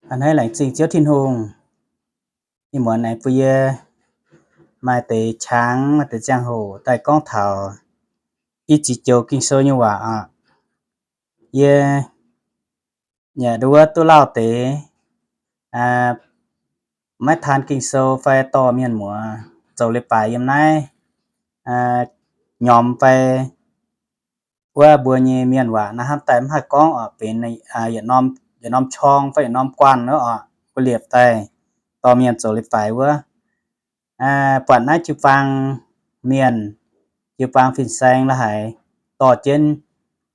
A'hneiv laengz zingh Ziouv Tin-Hungh, ih muonz aengx bun yie maaih deix qangx, maaih deix ziangh hoc daaih gorngv taux i ziex joux Ging-Sou nyei waac oc. Yie yaac nduov duqv lauh deix maiv taan Ging-Sou fai dorh mienh muoz zoux leiz-baaix yiem naaiv nyormx fai wuov mbuo nyei mienh waac naaiv hnamv daaih mv haih gorngv oc, benx yietc norm corng fai yietc norm guanh wuov oc, mbuo liepc daaih dorh mienh zoux leiz-baaix wuov. Buatc naaiv jiu-baang mienh, jiu-baang fin-saeng la'haiz dorh jienv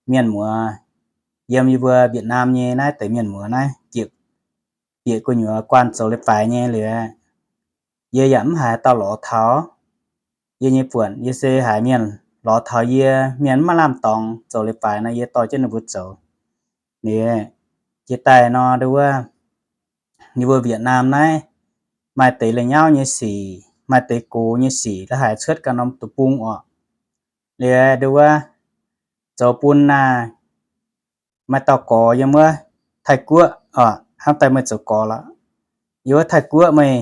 mienh muoz yiem yie mbuo Việt Nam nyei naaiv deix mienh muoz naaiv bieqc gu'nyuoz guanh zoux leiz-baaix nyei liuz, yie yaac mv haiz dauh lorz taux yie nyei buonc. Yie se haiz mienh lorz taux yie, mienh mv maaih lamh dorngx zoux leiz-baaix nor, yie dorh jienv ninh mbuo zoux. Liuz jiex daaih nor, nduov wuov, yie mbuo Việt Nam naaiv maaih deix la'nyauv nyei sic, maaih deix gox nyei sic la'haiz cuotv ganh norm deic-bung oc. Liuz nduov wuov, zoux bun naaiv maaih dauh gorx yiem wuov Taiv-Guoqv oc, hnamv daaih meih zoux gorx lorqc. Yiem wuov Taiv-Guoqv meih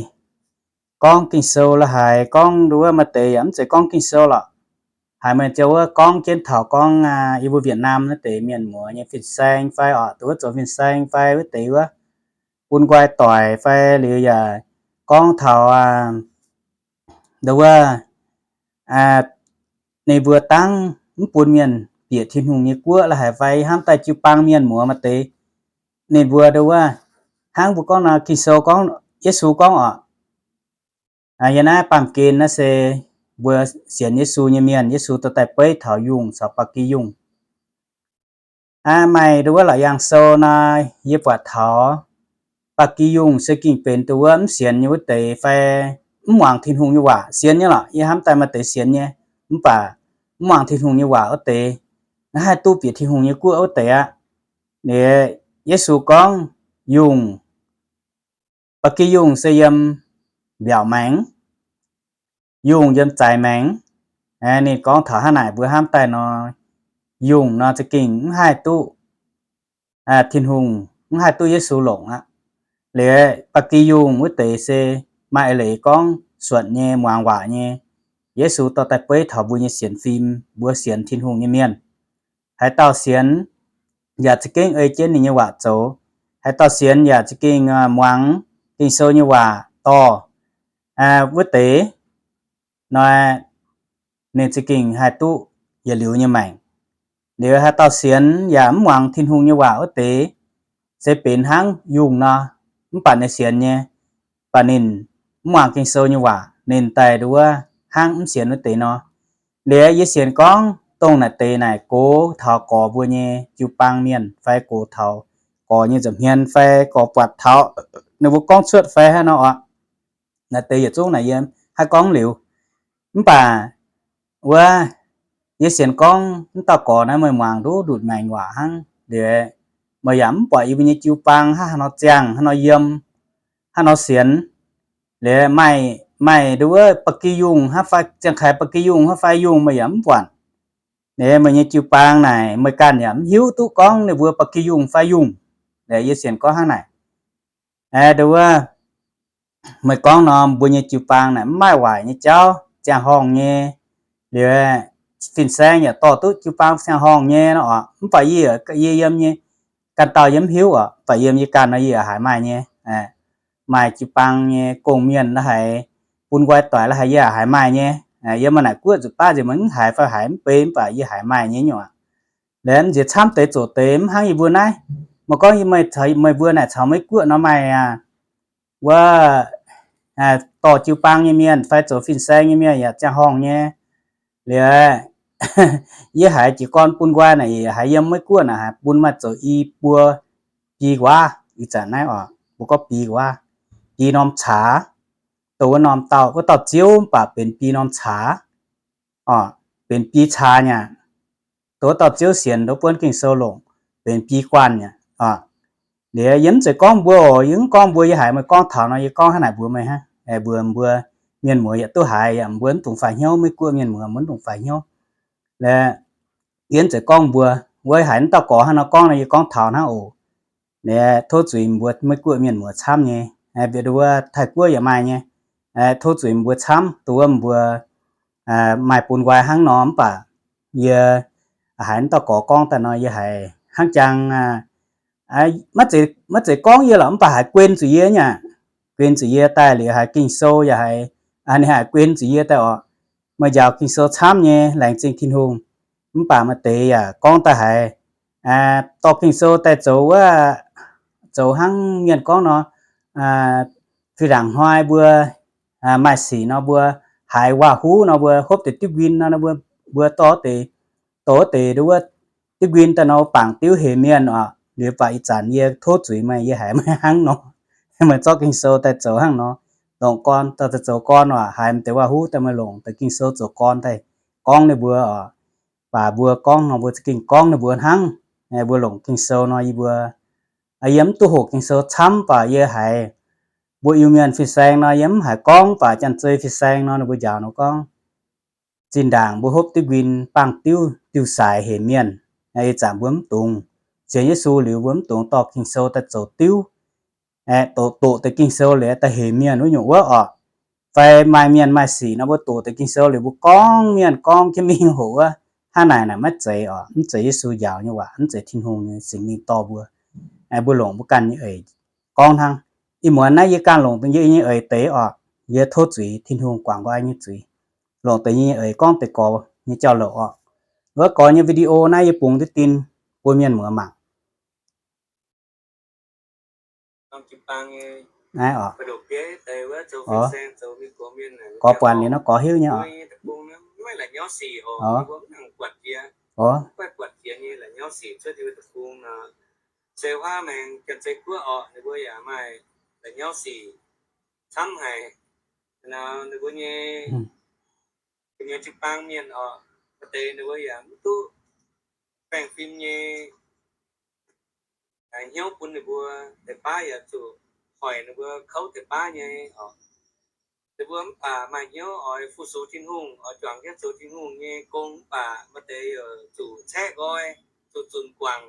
gorngv Ging-Sou la'haiz gorngv nduov wuov, maaih deix yaac mv zeiz gorngv Ging-Sou lorqc. Haiz meih ziouc wuov gorngv jienv taux gorngv yie mbuo Việt Nam naaiv deix mienh muoz nyei fin-saeng fai oc, nduov wuov zoux fin-saeng fai wuov deix wuov bun nqoi doic fai liuz yaac gorngv taux nduov wuov ninh mbuo dangv mv bun mienh bieqc Tin-Hungh nyei guoqv la'haiz fai hnamv daaih jiu-baang mienh muoz maaih deix ninh mbuo nduov wuov, hnangv mbuo gorngv nor, Ging-Sou gorngv, Yesu gorngv oc, yie naaiv baamh gen naaiv se mbuo sienx Yesu nyei mienh, Yesu dorh daaih beiv taux yungh caux ba'gi yungh. Maaih nduov wuov Laauc Yaangh Sou nor, yie buatc taux ba'gi yungh se gengh benx nduov wuov mv sienx nyei wuov deix fai mv muangx Tin-Hungh nyei waac. Sienx nyei lorqc, yie hnamv daaih maaih deix sienx nyei, mv baac mv muangx Tin-Hungh nyei waac wuov deix, maiv haih duqv bieqc Tin-Hungh nyei guoqv wuov deix aqv. Liuz Yesu gorngv yungh, ba'gi yungh se yiem mbiaauc maengx, yungh yiem zaaix maengx. Ninh gorngv taux hnangv naaic mbuo hnamv daaih nor, yungh nor za'gengh mv haih duqv Tin-Hungh, mv haih duqv Yesu longc aqv. Liuz ba'gi yungh wuov deix se maaih eix leiz gorngv suonc nyei, muangx waac nyei. Yesu dorh daaih beiv taux mbuo nyei sienx fim, mbuo sienx Tin-Hungh nyei mienh. Haaix dauh sienx yaac za'gengh ei jienv ninh nyei waac zoux. Haaix dauh sienx yaac za'gengh muangx Ging-Sou nyei waac dorh wuov deix nor, ninh za'gengh haih duqv yietc liuz nyei maengc. Liuz haaix dauh sienx yaac mv muangx Tin-Hungh nyei waac wuov deix, se benx hnangv yungh nor, mv baac ninh sienx nyei, baac ninh mv muangx Ging-Sou nyei waac, ninh daaih nduov wuov hnangv mv sienx wuov deix nor. Liuz yie sienx gorngv dongh naaic deix naaic gox taux gorx mbuo nyei jiu-baang mienh fai gox taux gorx nyei nza'hmien fai gorx buatc taux ninh mbuo gorngv cuotv fai haaix nor oc. Naaiv deix yietc zungv naaic yie haih gorngv liuz. Mv baac wuov, yie sienx gorngv mv dauh gorx naaiv meih muangx nduqc ndutc maengc waac hnangv liuz, meih yaac mv buatc yie mbuo nyei jiu-baang hnangv haaix nor ziangh, haaix nor yiem, haaix nor sienx. Liuz maaih, maaih nduov wuov ba'gi yungh hnangv fai, ziangh kaaix ba'gi yungh hnangv fai yungh meih yaac mv buatc. Liuz meih nyei jiu-baang naaic meih ganh yaac mv hiuv duqv gorngv ninh mbuo ba'gi yungh fai yungh. Liuz yie sienx gorngv hnangv naaic. Aeqv, nduov wuov, meih gorngv nor mbuo nyei jiu-baang naaic mv maaih waaic nyei jauv, ziangh horngh nyei. Liuz fin-saeng yaac dorh duqv jiu-baang ziangh horngh nyei nor oc. Mv baac yie, yie yiem nyei ganh dauh yie mv hiuv oc. Mv baac yiem yie ganh nor yie yaac haiz maaih nyei. Maaih jiu-baang nyei gong-mienh la'haiz, bun nqoi doic la'haiz yie yaac haiz maaih nyei. Yiem maaih naaic guoqv nzuqc baav nzengc meih mv haiz fai haiz mv bei, mv baac yie haiz maaih nyei nyungc aqv. Liuz nziex camv deix zoqc deix mv hnangv yie mbuo naaiv. Meih gorngv meih mbuo naaic caux Meiv Guoqv nor maaih aqv, wuov dorh jiu-baang nyei mienh fai zoux fin-saeng nyei mienh yaac ziangh horngh nyei. Liuz yie haiz jiez gorn bun nqoi naaic, haiz yiem Meiv Guoqv naaic haiz bun maaih zoux i buo biei nquaaz. Ih zanc naaiv oc, mbuo gorngv biei nquaaz, biei norm caax. Dongh wuov norm dauh, wuov dauh ziouv mv baac benx biei norm caax. Oc, benx biei caax nyei aqv. Dongh wuov dauh ziouv sienx, dongh buonv Ging-Sou longc, benx biei guanh nyei aqv. Liuz yie mv zeiz gorngv mbuo oc, yie mv gorngv mbuo, yie haiz meih gorngv taux nor, yie gorngv hnangv naaic mbuox meih hnangv. Mbuox mbuo mienh muoz yaac duqv haiz, yaac mbuo mv dungx faix hnyouv, Meiv Guoqv mienh muoz mbuo mv dungx faix hnyouv. Liuz yie mv zeiz gorngv mbuo, wuov haiz wuov dauh gorx hnangv nor gorngv nor, yie gorngv taux hnangv oc. Tov zuiz mbuo Meiv Guoqv mienh muoz camv nyei, bieqc wuov Taiv Guoqv yaac maaih nyei. Tov zuiz mbuo camv, dongh wuov mbuo maaih bun nqoi hnangv nor, mv baac yie haiz mv dauh gorx gorngv daaih nor, yie haiz hnangv jang maiv zeiz gorngv yie lorqc, mv baac haiz guen zuqc yie nyei aqv. Guen zuqc yie daaih liuz haiz Ging-Sou yaac haiz, ninh haiz guen zuqc yie daaih oc. Meih njaaux Ging-Sou camv nyei, laengz zingh Tin-Hungh. Mv baac maaih deix yaac gorngv daaih haiz dorh Ging-Sou daaih zoux wuov, zoux hnangv mienh gorngv nor, fih ndaangc hnoi mbuo maaih sic nor, mbuo haiz waac-huv nor, mbuo hopv deix diuv nquin nor, mbuo dorh deix, dorh deix wuov diuv nquin daaih nor, bangc diuv hec mienh oc. Liuz baac ih zanc yie tov zuiz meih, yie haiz meih hnangv nor, meih zorqv Ging-Sou daaih zoux hnangv nor, longc gorn daaih zoux gorn oc. Haiz deix waac-huv daaih meih longc deix Ging-Sou zoux gorn daaih gorngv ninh mbuo oc. Baac mbuo gorngv nor, mbuo za'gengh gorngv ninh mbuo hnangv. Mbuo longc Ging-Sou nor, yie mbuo, yie mv duqv hoqc Ging-Sou camv, baac yie haiz mbuo Iu-Mienh fin-saeng nor, yie mv haiz gorngv, baac Janx-Zei fin-saeng nor, ninh mbuo njaaux nor gorngv, zinh ndaangc mbuo hopv diuv nquin bangc diuv, diuh saaix hec mienh. Ih zanc mbuo mv dungx sienx Yesu liuz, mbuo mv dungx dorh Ging-Sou daaih zoux diuv, doqc, doqc deix Ging-Sou liuz daaih hec mienh wuov nyungc wuov oc. Fai maaih mienh maaih sic nor, mbuo doqc deix Ging-Sou liuz mbuo gorngv mienh, gorngv jienv mingh hoc wuov, hnangv naaic naaic maiv zeiz oc. Mv zeiz Yesu njaaux nyei waac, mv zeiz Tin-Hungh nyei, Singx Lingh dorh mbuo. Mbuo longc mbuo ganh nyei eix gorngv hnangv. Ih muonz naaiv yie ganh longc deix yie nyei eix deix oc. Yie tov zuiz, Tin-Hungh guangc nqoi nyei zuiz, longc deix yie nyei eix gorngv deix gorx nyei jauv-louc oc. Wuov gorx nyei video naaiv yie bungx diqv dien bun mienh muoz mangc. Naaiv oc. Gorx buatc liuz nor gorx hiuv nyei oc. Oc. Guoqv oc, ninh mbuo yaac maaih la'nyauv sic camv haic. Ninh mbuo nyei, gu'nyuoz jiu-baang mienh oc, maaih deix ninh mbuo yaac mv duqv baengh fim nyei hnyouv bun ninh mbuo, deix baav yaac zuqc hoic ninh mbuo kouv deix baav nyei oc. Ninh mbuo mv baac maaih hnyouv oix fu-sux Tin-Hungh, oix juangc jienv zoux Tin-Hungh nyei gong, mv baac maaih deix yaac zuqc caeqv nqoi, zuqc zunc guangc.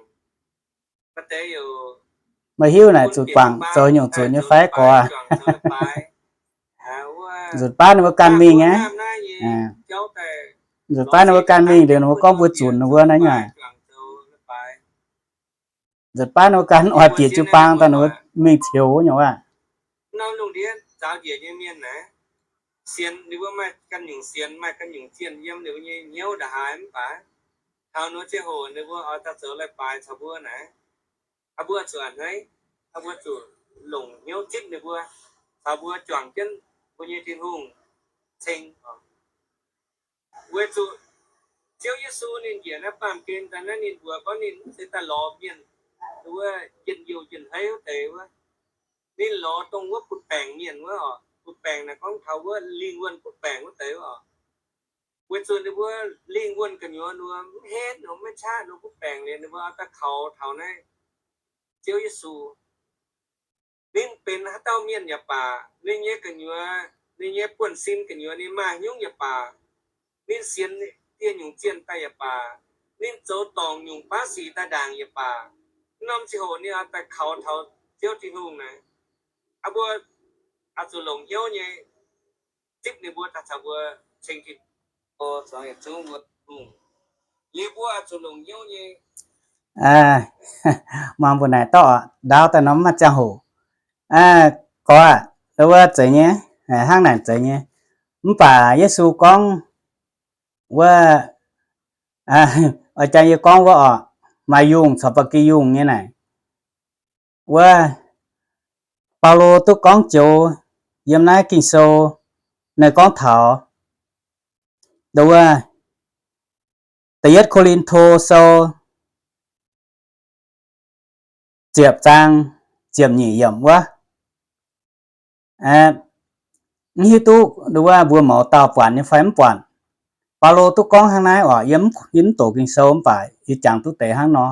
Meih hiuv naaic zuqc guangc zoux nyungc zuqc nyei fai gorx? Nzunc baav ninh mbuo ganh mingh aqv. Nzunc baav ninh mbuo ganh mingh liuz ninh mbuo gorngv mbuo zunc ninh mbuo naaiv nyungc. Nzunc baav ninh mbuo ganh oix bieqc jiu-baang daaih ninh mbuo mingh ceux wuov nyungc aqv. Sienx ninh mbuo maaih ganh nyungc sienx, maaih ganh nyungc zienh yiem ninh mbuo nyei hnyouv nda'haaix mv baac, taux ninh mbuo ziangh hoc ninh mbuo oix daaih zoux leiz-baaix caux mbuo naaic, mbuo zuqc a'hneiv, mbuo zuqc longc hnyouv zipv ninh mbuo, caux mbuo juangc jienv mbuo nyei Tin-Hungh ceng. Weic zuqc Ziouv Yesu ninh njiec naaiv baamh gen daaih naaiv, ninh mbuox gorngv ninh mv zeiz daaih lorz mienh wuov njien-youh njien-heiv wuov deix wuov. Ninh lorz dongh wuov butv-baengc mienh wuov oc. Butv-baengc naaiv gorngv taux wuov lingh wuonh butv-baengc wuov deix wuov oc. Weic zuqc ninh mbuo lingh wuonh gu'nyuoz ninh mbuo mv henv, ninh mbuo maiv qaqv ninh mbuo butv-baengc liuz, ninh mbuo oix daaih kaux taux naaiv Ziouv Yesu. Ninh benx haaix dauh mienh yaac baac, ninh nyei gu'nyuoz, ninh nyei buonv-sin gu'nyuoz ninh maaih nyungc yaac baac, ninh sienx dieh nyungc zienh daaih yaac baac, ninh zoux dorngc nyungc baav sic daaih ndaangc yaac baac, norm ziangh hoc ninh oix daaih kaux taux Ziouv Tin-Hungh naaic, aa, mbuo oix zuqc longc hnyouv nyei zipv ninh mbuo daaih caux mbuo ceng Tin-Hungh. Liuz mbuo oix zuqc longc hnyouv nyei. Mangc mbuo naaic dorh ndaauv daaih nor mv maaih ziangh hoc. Gorx aac, wuov zeiz nyei, hnangv naaic zeiz nyei. Mv baac Yesu gorngv wuov, oix jang yie gorngv wuov oc, maaih yungh caux ba'gi yungh nyei naaic. Wuov Baulo duqv gorngv joux yiem naaiv Ging-Sou naaiv gorngv taux wuov Da'yietv Ko^lin^to Sou ziepc zaang ziepc nyeic yiemc wuov. Mv hiuv duqv wuov mbuo mouz dauh buatc nyei fai mv buatc. Baulo duqv gorngv hnangv naaiv oc, yie mv doqc Ging-Sou mv baac yie jangx duqv deix hnangv nor.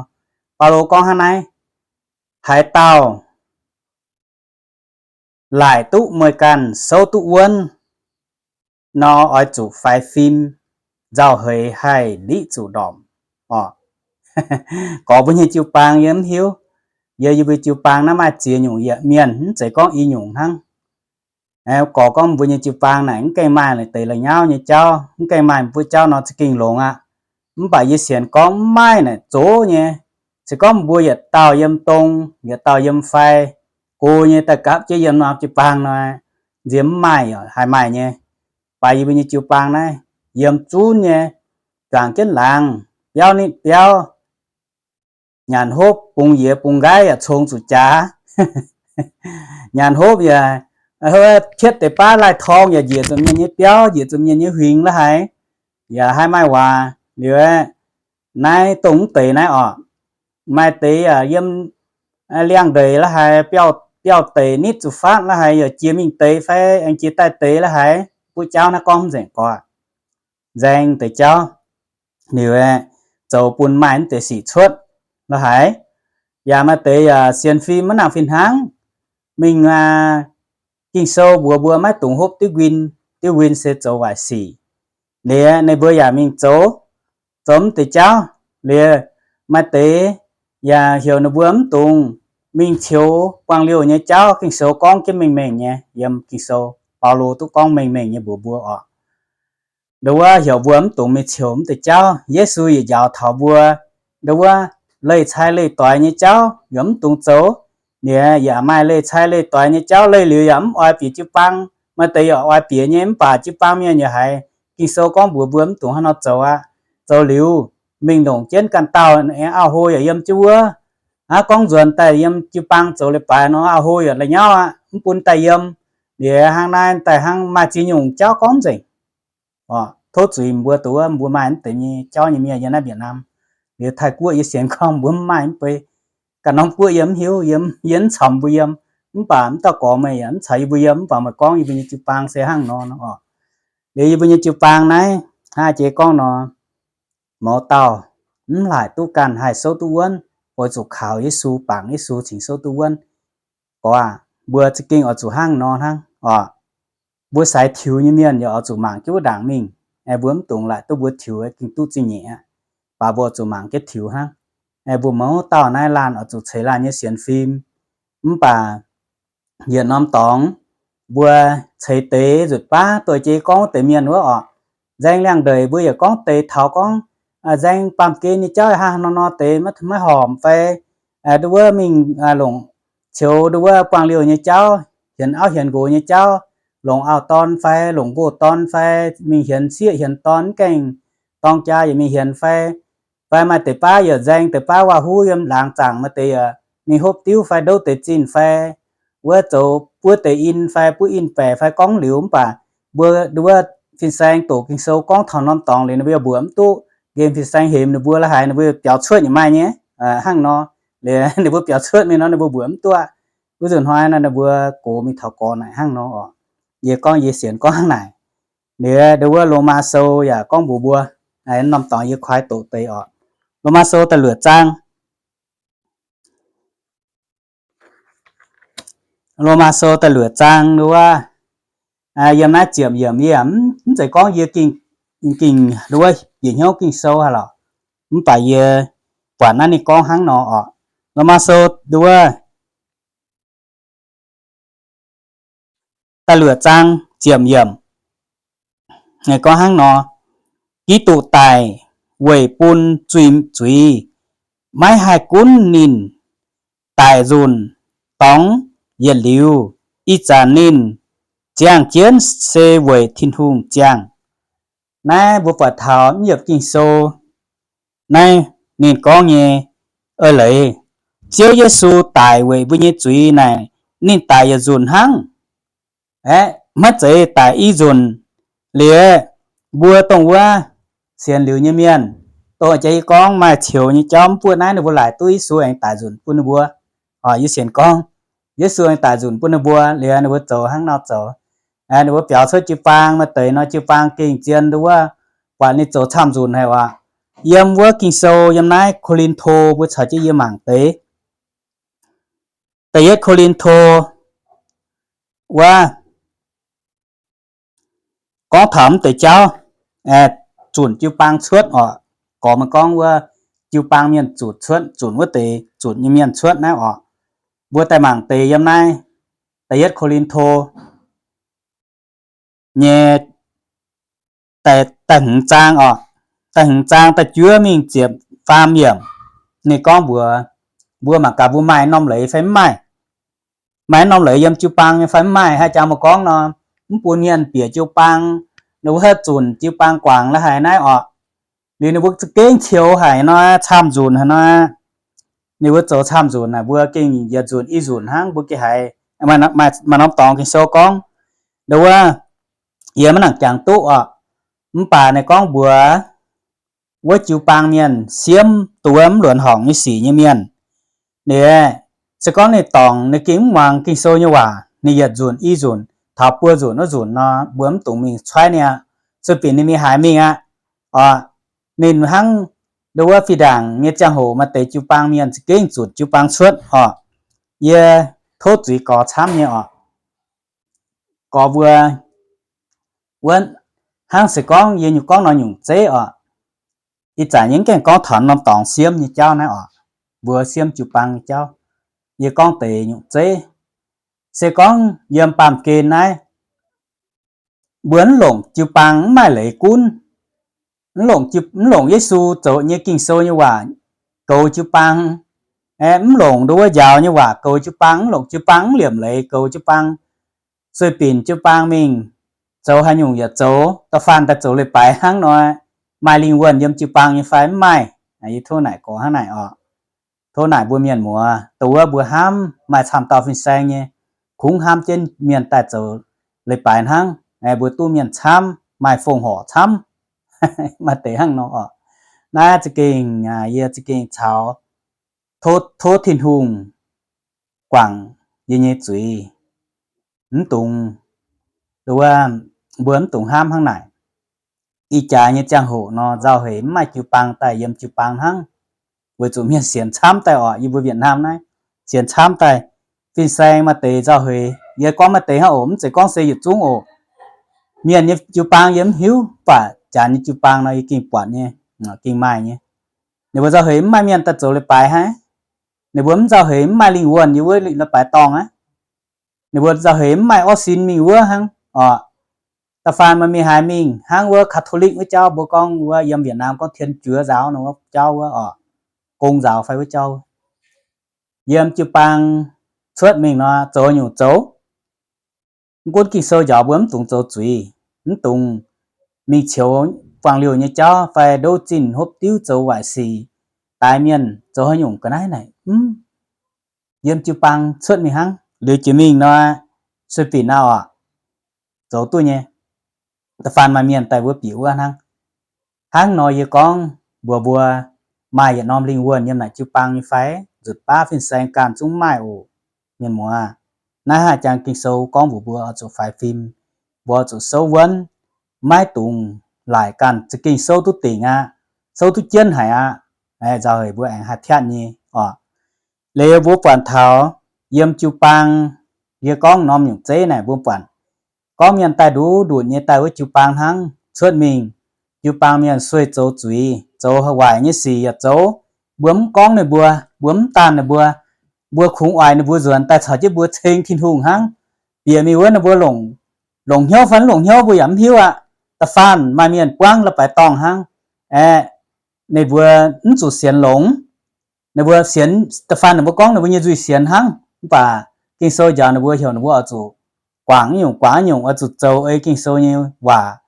Baulo gorngv hnangv naaiv, haaix dauh laaic duqv meih ganh souv duqv wuonv nor, oix zuqc faix fim, nzauh heix haih liqv zuqc ndorpc oc. Gorx mbuo nyei jiu-baang yie mv hiuv. Yie, yie mbuo jiu-baang naaiv maaih ziex nyungc yietc mienh, mv zeiz gorngv i nyungc hnangv. Gorx gorngv mbuo nyei jiu-baang naaic mv gaengh maaih deix la'nyauv nyei jauv, mv gaengh maaih mbuo jauv nor za'gengh longx aqv. Mv baac yie sienx gorngv mv maaih naaic zoqv nyei. Se gorngv mbuo yietc dauh yiem dong, yietc dauh yiem fai, go nyei daaih gapv jienv yiem norm jiu-baang nor, nziex mv maaih, haih maaih nyei. Baac yie mbuo nyei jiu-baang naaiv yiem zunv nyei, juangc jienv laangz, biauv nitv biauv, nyanc hopv bungx yiez bungx nqaiv yaac cong zuqc jaax. Nyanc hopv yaac hietv deix baav laih torng yaac njiec zuqc mienh nyei biauv, njiec zuqc mienh nyei huingx la'haiz, yaac haih maaih waac liuz. Naaiv dongh mv deix naaiv orqc, maaih deix yaac yiem liangx-ndeic la'haiz, biauv deic nitv zuqc fatv la'haiz yaac jiex mingh deix fai aengx jiex daaih deix la'haiz, buov jauv naaiv gorngv mv nzengc gorx, nzaeng deix jauv liuz, zoux bun maaih mv deix sic cuotv la'haiz. Yaac maaih deix yaac sienx fim maiv nangc fih hnangv, mingh Ging-Sou mbuox mbuo maiv dungx hopv diuv nquin, diuv nquin se zoux waaic sic. Liuz ninh mbuo yaac mingh zoux, zoux mv deix jauv. Liuz maaih deix yaac heuc ninh mbuo mv dungx mingh ceux buangh liouh nyei jauv. Ging-Sou gorngv jienv mengh mengh nyei, yiem Ging-Sou, Baulo duqv gorngv mengh mengh nyei mbuox mbuo orqc. Ndo wuov heuc mbuo mv dungx mingh ceux mv deix jauv. Yesu yietc njaaux taux mbuo, ndo wuov leih cai leih doix nyei jauv yaac mv dungx zoux. Liuz yaac maaih leih cai leih doix nyei jauv leih liuz yaac mv oix bieqc jiu-baang. Maaih deix yaac oix bieqc nyei, mv baac jiu-baang mienh yaac haiz Ging-Sou gorngv mbuox mbuo mv dungx hnangv nor zoux aqv. Zoux liuz, mingh longc jienv ganh dauh, auv-hlo yaac yiem jienv wuov. Aav, gorngv nzuonx daaih yiem jiu-baang zoux leiz-baaix nor, auv-hlo yaac la'nyauv aqv, mv bun daaih yiem. Liuz hnangv naaiv daaih hnangv maaih ziex nyungc jauv gorngv nzengc. Tov zuiz mbuo duqv, mbuo maaih mv deix nyei jauv nyei mienh yiem naaiv Việt Nam. Liuz Taiv-Guoqv yie sienx gorngv mbuo mv maaih mv bei. Ganh norm guoqv yie mv hiuv, yie mv camx mbuo yiem. Mv baac mv dauh gorx meih yaac mv caux yie mbuo yiem, mv baac meih gorngv yie mbuo nyei jiu-baang se hnangv nor nor orqc. Liuz yie mbuo nyei jiu-baang naaiv, hnangv jiex gorngv nor, mouz dauh mv laaic duqv ganh haih souv duqv wuonv, oix zuqc kaux Yesu, bangc Yesu cingx souv duqv wuonv. Gorx aac, mbuo za'gengh oix zuqc hnangv nor hnangv orqc. Mbuo seix tiux nyei mienh yaac oix zuqc mangc jienv wuov ndaangc mingh. Aengx mbuo mv dungx laaic duqv mbuo tiux gengh duqv zingh nyeic aqv. Baac mbuo oix zuqc mangc jienv tiux hnangv. Aengx mbuo mouz dauh naaiv laanh oix zuqc ceix laanh nyei sienx fim. Mv baac yietc norm dorngx, mbuo ceix deix nzutc baav doix-jeiv gorngv wuov deix mienh wuov orqc. Nzaeng liangx-ndeic mbuo yaac gorngv deix taux gorngv nzaeng baamh gen nyei jauv hnangv nor nor deix maiv horpc fai, ndo wuov mingh longc ceux ndo wuov buangh liouh nyei jauv, hienx auv hienx nqox nyei jauv, longc auv-dorn fai longc nqox-dorn fai mingh hienx sieqv hienx dorn, mv gaengh dorng jaa yaac mingh hienx fai. Fai maaih deix baav yaac nzaeng deix baav waac-huv yiem laangz zaangc, maaih deix yaac mingh hopv diuv fai ndouv deix zinh fai wuov zoux buov deix in fai buov in-baeqc fai gorngv liuz. Mv baac mbuo ndo wuov fin-saeng doqc Ging-Sou gorngv taux norm dorngx liuz ninh mbuo yaac mbuox mv duqv. Nqemh fin-saeng hemx ninh mbuo la'haiz ninh mbuo biaux cuotv nyei maaih nyei hnangv nor. Liuz ninh mbuo biaux cuotv mingh nor ninh mbuo mbuox mv duqv. Wuov nzunc hnoi nor ninh mbuo gox mingh taux gorx naaic hnangv nor orqc. Yie gorngv yie sienx gorngv hnangv naaic. Liuz ndo wuov Lomaa Sou yaac gorngv mbuox mbuo, norm dorngx yie kuaaiv doqc deix orqc. Lomaa Sou da'luoqc zaang. Lomaa Sou da'luoqc zaang ndo wuov, yiem naaiv ziepc yiemc yie mv zeiz gorngv yie gengh ndo wuov bieqc hnyouv Ging-Sou haaix lorqc. Mv baac yie buatc naaiv ninh gorngv hnangv nor orqc. Lomaa Sou ndo wuov da'luoqc zaang ziepc yiemc. Gorngv hnangv nor, Giduc daic weic bun zuiz-zuiz, maiv haih gunv ninh daic nzunc dorngx yietc liuz. Ih zanc ninh ziangh jienv se weic Tin-Hungh ziangh. Naaiv mbuo buatc taux mv yiemc Ging-Sou naaiv ninh gorngv nyei eix leiz, Ziouv Yesu daic weic mbuo nyei zuiz naaic, ninh daic yietc nzunc hnangv. Aeqv, maiv zeiz daic i nzunc. Liuz mbuo dongh wuov sienx liuz nyei mienh, dongh jiex yie gorngv maaih ceux nyei jauv mv buoqv naaiv ninh mbuo laaic duqv Yesu aengx daic nzunc bun ninh mbuo. Yie sienx gorngv Yesu aengx daic nzunc bun ninh mbuo, liuz ninh mbuo zoux hnangv nor zoux. Ninh mbuo biaux cuotv jiu-baang, maaih deix nor jiu-baang gengh zien ndo wuov, buatc ninh zoux camv nzunc haic oc. Yiem wuov Ging-Sou yiem naaiv Ko^lin^to mbuo caux jienv yie mangc deix. Da'yietv Ko^lin^to wuov gorngv taux mv deix jauv, zunc jiu-baang cuotv oc. Gorx mienh gorngv wuov jiu-baang mienh zunc cuotv, zunc wuov deix zunc nyei mienh cuotv naaiv oc. Mbuo daaih mangc deix yiem naaiv da'yietv Ko^lin^to nyei da'hmz zaang oc, da'hmz zaang da'juov mingh ziepc faam yiemc. Ninh gorngv mbuox mbuo mangc gaax mbuo maaih norm leiz fai mv maaih. Maaih norm leiz yiem jiu-baang nyei fai mv maaih. Haaix jangx mbuo gorngv nor, mv bun mienh bieqc jiu-baang, ninh mbuo haaix zunc jiu-baang guangc la'haic naaiv oc. Liuz ninh mbuo za'gengh qiux haic nor, camv nzunc haic nor, ninh mbuo zoux camv nzunc naaic, mbuo gengh yietc nzunc i nzunc hnangv, mbuo gengh haiz maaih norm dorngx Ging-Sou gorngv, ndo wuov, yie maiv nangc jangx duqv oc. Mv baac ninh gorngv mbuox wuov jiu-baang mienh siemv ndo wuov mv luonx horngc nyei sic nyei mienh, ninh se gorngv ninh dorngc ninh gengh mv muangx Ging-Sou nyei waac, ninh yietc nzunc i nzunc taux buo nzunc wuov nzunc nor, mbuo mv dungx mingh cuaiv ninh aqv. Sueih binc ninh mingh haaix mingh aqv oc. Ninh hnangv ndo wuov fih ndaangc nyei ziangh hoc maaih deix jiu-baang mienh za'gengh zunc jiu-baang cuotv oc. Yie tov zuiz gorx camv nyei oc. Gorx mbuo wuov, hnangv se gorngv yie nyungc gorngv nor nyungc zeiv oc. Ih zanc yie mv gaengh gorngv taux norm dorngx siemv nyei jauv naaiv oc, mbuo siemv jiu-baang nyei jauv. Yie gorngv deix nyungc zeiv. Se gorngv yiem baamh gen naaiv, mbuo mv longc jiu-baang mv maaih leiz gunv, mv longc Yesu zoux nyei Ging-Sou nyei waac goux jiu-baang, mv longc ndo wuov njaaux nyei waac goux jiu-baang, mv longc jiu-baang mv liemh leiz goux jiu-baang, sueih binc jiu-baang mingh zoux haaix nyungc yaac zoux, da'faanh daaih zoux leiz-baaix hnangv nor, maaih lingh wuonh yiem jiu-baang nyei fai mv maaih. Yie tov naaic gorx hnangv naaic oc. Tov naaic mbuo mienh muoz, dongh wuov mbuo hnamv maaih camv dauh fin-saeng nyei, kungx hnamv jienv mienh daaih zoux leiz-baaix hnangv, mbuo duqv mienh camv, maaih fongc horc camv. Maaih deix hnangv nor oc. Naaiv za'gengh yie za'gengh caux tov Tin-Hungh guangc yie nyei zuiz. Mv dungx, ndo wuov, mbuo mv dungx hnamv hnangv naaic. Ih jaax nyei ziangh hoc nor, nzauh heix mv maaih jiu-baang daaih yiem jiu-baang hnangv, weic zuqc mienh sienx camv daaih oc. Yie mbuo Việt Nam naaiv sienx camv daaih. Fin-saeng maaih deix nzauh heix, yie gorngv maaih deix hnangv oc, mv zeiz gorngv se yietc zungv oc. Mienh nyei jiu-baang yie mv hiuv, mv baac janx nyei jiu-baang nor yie gengh buatc nyei, gengh maaih nyei. Ninh mbuo nzauh heix mv maaih mienh daaih zoux leiz-baaix hnangv. Ninh mbuo mv nzauh heix mv maaih lingh wuonh yiem wuov leiz-baaix dorngh aqv. Ninh mbuo nzauh heix mv maaih orv sin mingh wuov hnangv oc. Da'faanh maaih mingh haaix mingh hnangv wuov Catholic wuov jauv, mbuo gorngv wuov yiem Việt Nam gorngv Thiên Chúa giáo nor wuov jauv wuov oc, Công giáo fai wuov jauv. Yiem jiu-baang cuotv mingh nor zoux nyungc zoux. Mv gunv Ging-Sou njaaux mbuo mv dungx zoux zuiz, mv dungx mingh ceux buangh liouh nyei jauv fai ndouv zinh hopv diuv zoux waaic sic, daix mienh zoux haaix nyungc ga'naaiv naaic, mv, yiem jiu-baang cuotv mingh hnangv. Liuz jiex mingh nor, sueih binc nor oc, zoux duqv nyei. Da'faanh maaih mienh daaih wuov bieqc wuov hnangv. Hnangv nor yie gorngv mbuox mbuo, maaih yietc norm lingh wuonh yiem naaic jiu-baang nyei fai? Nzutc baav fin-saeng ganh zungv maaih oc. Mienh muoz, naaiv haaix jangx Ging-Sou gorngv mbuox mbuo oix zuqc faix fim, mbuo oix zuqc souv wuonv, maiv dungx laaic ganh za'gengh souv duqv dingc aqv, souv duqv jienv haic aqv. Nzauh heix mbuo aengx haih piatv nyei oc. Liuz mbuo buatc taux yiem jiu-baang, yie gorngv norm nyungc zeiv naaic mbuo buatc gorngv mienh daaih nduqc nduqc nyei daaih wuov jiu-baang hnangv cuotv mingh. Jiu-baang mienh sueih zoux zuiz, zoux waaic nyei sic yaac zoux. Mbuo mv gorngv ninh mbuo, mbuo mv daanh ninh mbuo, mbuo kungx oix ninh mbuo nzuonx daaih caux jienv mbuo ceng Tin-Hungh hnangv. Bieqc mingh wuov ninh mbuo longc, longc hnyouv fai mv longc hnyouv mbuo yaac mv hiuv aqv. Da'faanh maaih mienh buangv la'baix dorngh hnangv. Aeqv, ninh mbuo mv zuqc sienx longx. Ninh mbuo sienx, da'faanh ninh mbuo gorngv ninh mbuo nyei nzuih sienx hnangv, mv baac Ging-Sou njaaux ninh mbuo heuc ninh mbuo oix zuqc guangc nyungc, guangc nyungc, oix zuqc zoux ei Ging-Sou nyei waac.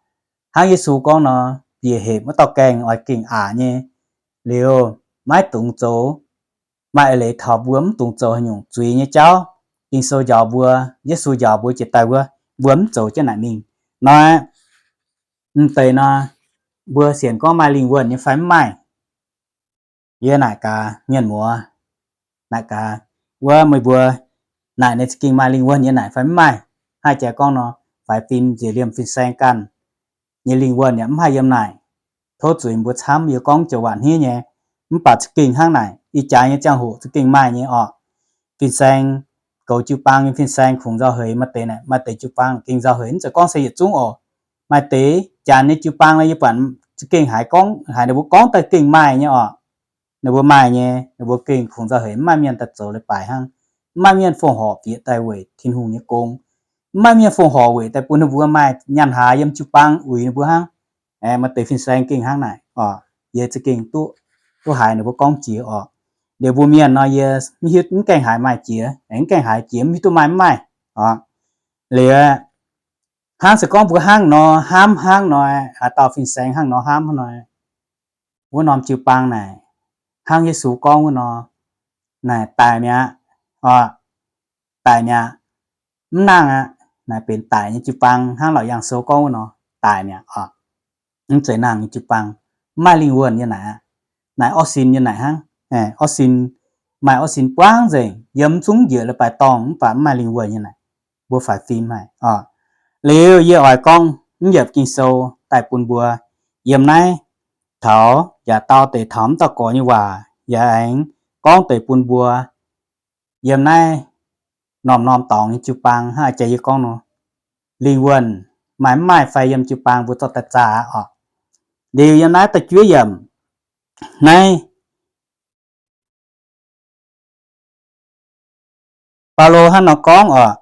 Hnangv Yesu gorngv nor, bieqc hepc wuov dauh gaengh oix gengh aqc nyei. Liuz maiv dungx zoux, maaih eix leiz taux mbuo mv dungx zoux haaix nyungc zuiz nyei jauv. Ging-Sou njaaux mbuo, Yesu njaaux mbuo jiex daaih wuov, mbuo mv zoux jienv naaic mingh. Nor, m'deix nor, mbuo sienx gorngv maaih lingh wuonh nyei fai mv maaih? Yie naaic gaax mienh muoz, naaic gaax wuov meih mbuo, naaic ninh za'gengh maaih lingh wuonh nyei naaic fai mv maaih? Haih jaaix gorngv nor, faix fim nziex liemh fin-saeng ganh nyei lingh wuonh yaac mv haih yiem naaic. Tov zuiz mbuo camv, yie gorngv joux waac hniev nyei, mv baac za'gengh hnangv naaic, ih jaax nyei ziangh hoc za'gengh maaih nyei oc. Fin-saeng, goux jiu-baang nyei fin-saeng kungx nzauh heix, maaih deix naaic, maaih deix jiu-baang gengh nzauh heix, mv zeiz gorngv se yietc zungv oc. Maaih deix janx nyei jiu-baang nor, yie buatc za'gengh haiz gorngv, haiz ninh mbuo gorngv daaih gengh maaih nyei oc. Ninh mbuo maaih nyei, ninh mbuo gengh kungx nzauh heix, mv maaih mienh daaih zoux leiz-baaix hnangv, mv Mv maaih mienh fongc horc bieqc daaih weic Tin-Hungh nyei gong. Mv maaih mienh fongc horc weic daaih bun ninh mbuo maaih nyaanh haaz yiem jiu-baang uix ninh mbuo hnangv. Maaih deix fin-saeng gengh hnangv naaic oc. Yie za'gengh duqv, duqv haiz ninh mbuo gorngv jiex oc. Liuz mbuo mienh nor yie mv hiuv, mv gaengh haiz maaih jiex, mv gaengh haiz jiex mv hiuv duqv maaih mv maaih oc. Liuz hnangv se gorngv mbuo hnangv nor hnamv hnangv nor, haaix dauh fin-saeng hnangv nor hnamv hnangv nor, wuov norm jiu-baang naaic, hnangv Yesu gorngv wuov nor, naaic daic mi'aqv oc, daic mi'aqv, mv nangh aqv. Naaic benx daic nyei jiu-baang hnangv Laauc Yaangh Sou gorngv wuov nor, daic mi'aqv oc. Mv zeiz nangh nyei jiu-baang, mv maaih lingh wuonh nyei naaic aqv. Naaic orv sin nyei naaic hnangv. Orv sin, maaih orv sin buangv nzengc, yiem mv zungv njiec leiz-baaix dorngh mv baac mv maaih lingh wuonh nyei naaic. Mbuo faix fim haic oc. Liuz yie oix gorngv mv yiemc Ging-Sou daaih bun mbuo yiem naaiv. Taux yaac dau deix taux mv dauh gorx nyei waac yaac aengx gorngv deix bun mbuo yiem naaiv norm-norm dorngx nyei jiu-baang hnangv jiex yie gorngv nor, lingh wuonh maaih mv maaih fai yiem jiu-baang mbuo zorqv daaih zaah oc. Liuz yiem naaiv da'juov yiemc naaiv, Baulo hnangv nor gorngv oc,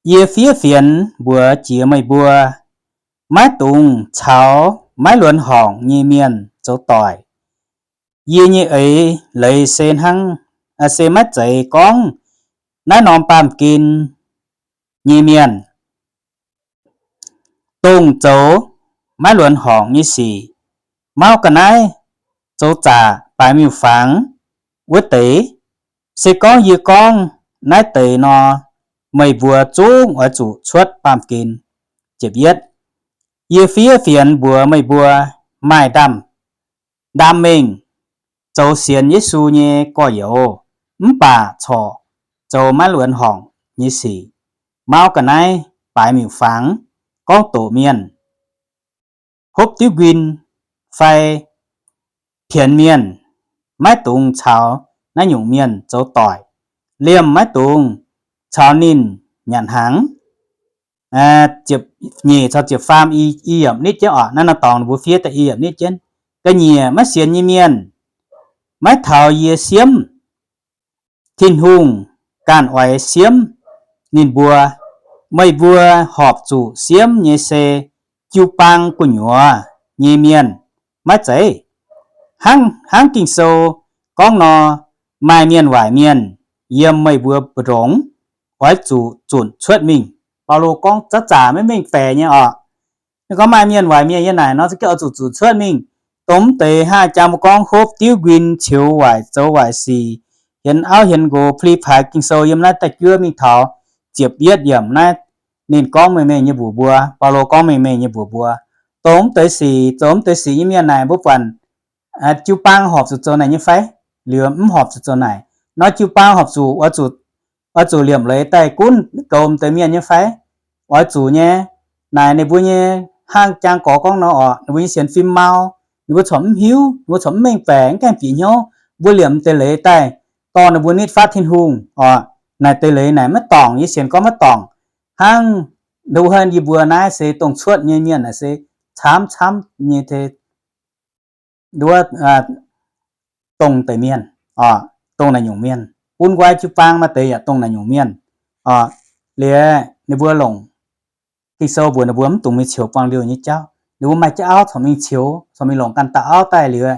Yie fiev fienx mbuox jiex meih mbuo, maiv dungx caux maiv luonx horngc nyei mienh zoux doic. Yie nyei eix leiz se hnangv, se maiv zeiz gorngv naaiv norm baamh gen nyei mienh, dongh zoux maiv luonx horngc nyei sic, mauv ga'naaiv, zoux zaqc, baaix miuc-fangx wuov deix. Se gorngv yie gorngv naaiv deix nor, meih mbuo zungv oix zuqc cuotv baamh gen. Yie fiev fienx mbuox meih mbuo maaih ndaamv-ndaamv mengh zoux sienx Yesu nyei gorx-youz, mv baac corc zoux maiv luonx horngc nyei sic, mauv ga'naaiv, baaix miuc-fangx, gorngv doqc mienh, hopv diuv nquin, fai pienx mienh. Maiv dungx caux naaiv nyungc mienh zoux doic. Liemh maiv dungx caux ninh nyanc hnaangx. Nyeic caux ziepc faam i yiemc nitv jienv oc. Naaiv norm dorngx ninh mbuo fiev daaih i yiemc nitv jienv. Ga'nyiec maiv sienx nyei mienh maiv taux yie siemv. Tin-Hungh ganh oix siemv ninh mbuo. Meih mbuo horpc zuqc siemv nyei se jiu-baang gu'nyuoz nyei mienh, maiv zeiz? Hnangv, hnangv Ging-Sou gorngv nor, maaih mienh waaic mienh yiem meih mbuo mbu'ndongx oix zuqc zunc cuotv mingh. Baulo gorngv zaqc zaqc maiv mengh baeqc nyei oc. Ninh gorngv maaih mienh waaic mienh yiem naaic nor, za'gengh oix zuqc zunc cuotv mingh. Dongh mv deix hnangv jang mbuo gorngv hopv diuv nquin, qiux waaic, zoux waaic sic, hienx auv hienx nqox, pli paaix Ging-Sou yiem naaiv da'juov mingh taux ziepc yietv yiemc naaiv, ninh gorngv mengh mengh nyei mbuox mbuo, Baulo gorngv mengh mengh nyei mbuox mbuo. Dongh mv deix sic, zoux mv deix sic nyei mienh naaic, mbuo buatc jiu-baang horpc zuqc zoux naaic nyei fai? Liuz mv horpc zuqc zoux naaic. Nor jiu-baang horpc zuqc, oix zuqc liemh leiz daaih gunv goux mv deix mienh nyei fai? Oix zuqc nyei. Naaic ninh mbuo nyei hnangv jang gorx gorngv nor oc, ninh mbuo nyei sienx fim mau, ninh mbuo corc mv hiuv, ninh mbuo corc mv mengh baeqc, mv gaengh bieqc hnyouv. Mbuo liemh mv deix leiz daaih dorh ninh mbuo nitv fatv Tin-Hungh oc. Naaic deix leiz naaic maiv dorngc, yie sienx gorngv maiv dorngc. Hnangv nduov yie mbuo naaiv se dongh cuotv nyei mienh naaic se camv camv nyei te nduov dongh deix mienh oc, dongh naaic nyungc mienh. Bun nqoi jiu-baang maaih deix yaac dongh naaic nyungc mienh oc. Liuz ninh mbuo longc Ging-Sou mbuox ninh mbuo mv dungx mingh ceux buangh liouh nyei jauv. Ninh mbuo maaih jienv auv corc mingh ceux, corc mingh longc ganh dauh auv daaih liuz,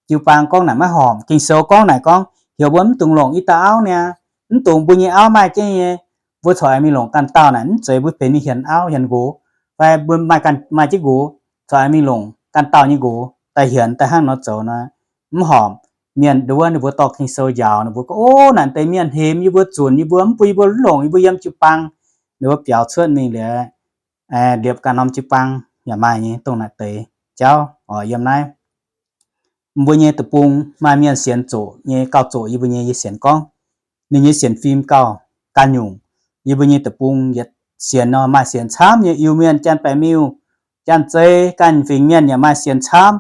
jiu-baang gorngv naaic maiv horpc. Ging-Sou gorngv naaic gorngv heuc mbuo mv dungx longc i dauh auv niaa, mv dungx mbuo nyei auv maaih jienv nyei, mbuo corc aengx mingh longc ganh dauh naaic, mv zeiz mbuo benx mingh hienx auv hienx nqox, fai mbuo maaih ganh maaih jienv nqox, corc aengx mingh longc ganh dauh nyei nqox daaih hienx daaih hnangv nor zoux nor, mv horpc. Mienh nduov ninh mbuo dorh Ging-Sou njaaux, ninh mbuo gorngv, Ov, naaic deix mienh hemx yie mbuo, zunc yie mbuo, mv bun yie mbuo longc, yie mbuo yiem jiu-baang. Ninh mbuo biaux cuotv mingh liuz, liepc ganh norm jiu-baang yaac maaih nyei dongh naaic deix jauv oc. Yiem naaiv mbuo nyei deic-bung maaih mienh sienx zoqc nyei, gauh zoqc yie mbuo nyei, yie sienx gorngv ninh nyei sienx fim gauh ganh nyungc. Yie mbuo nyei deic-bung yietc sienx nor maaih sienx camv nyei, Iu-Mienh, Janx-Baeqc Miuh, Janx-Zei, ganh fingx mienh yaac maaih sienx camv.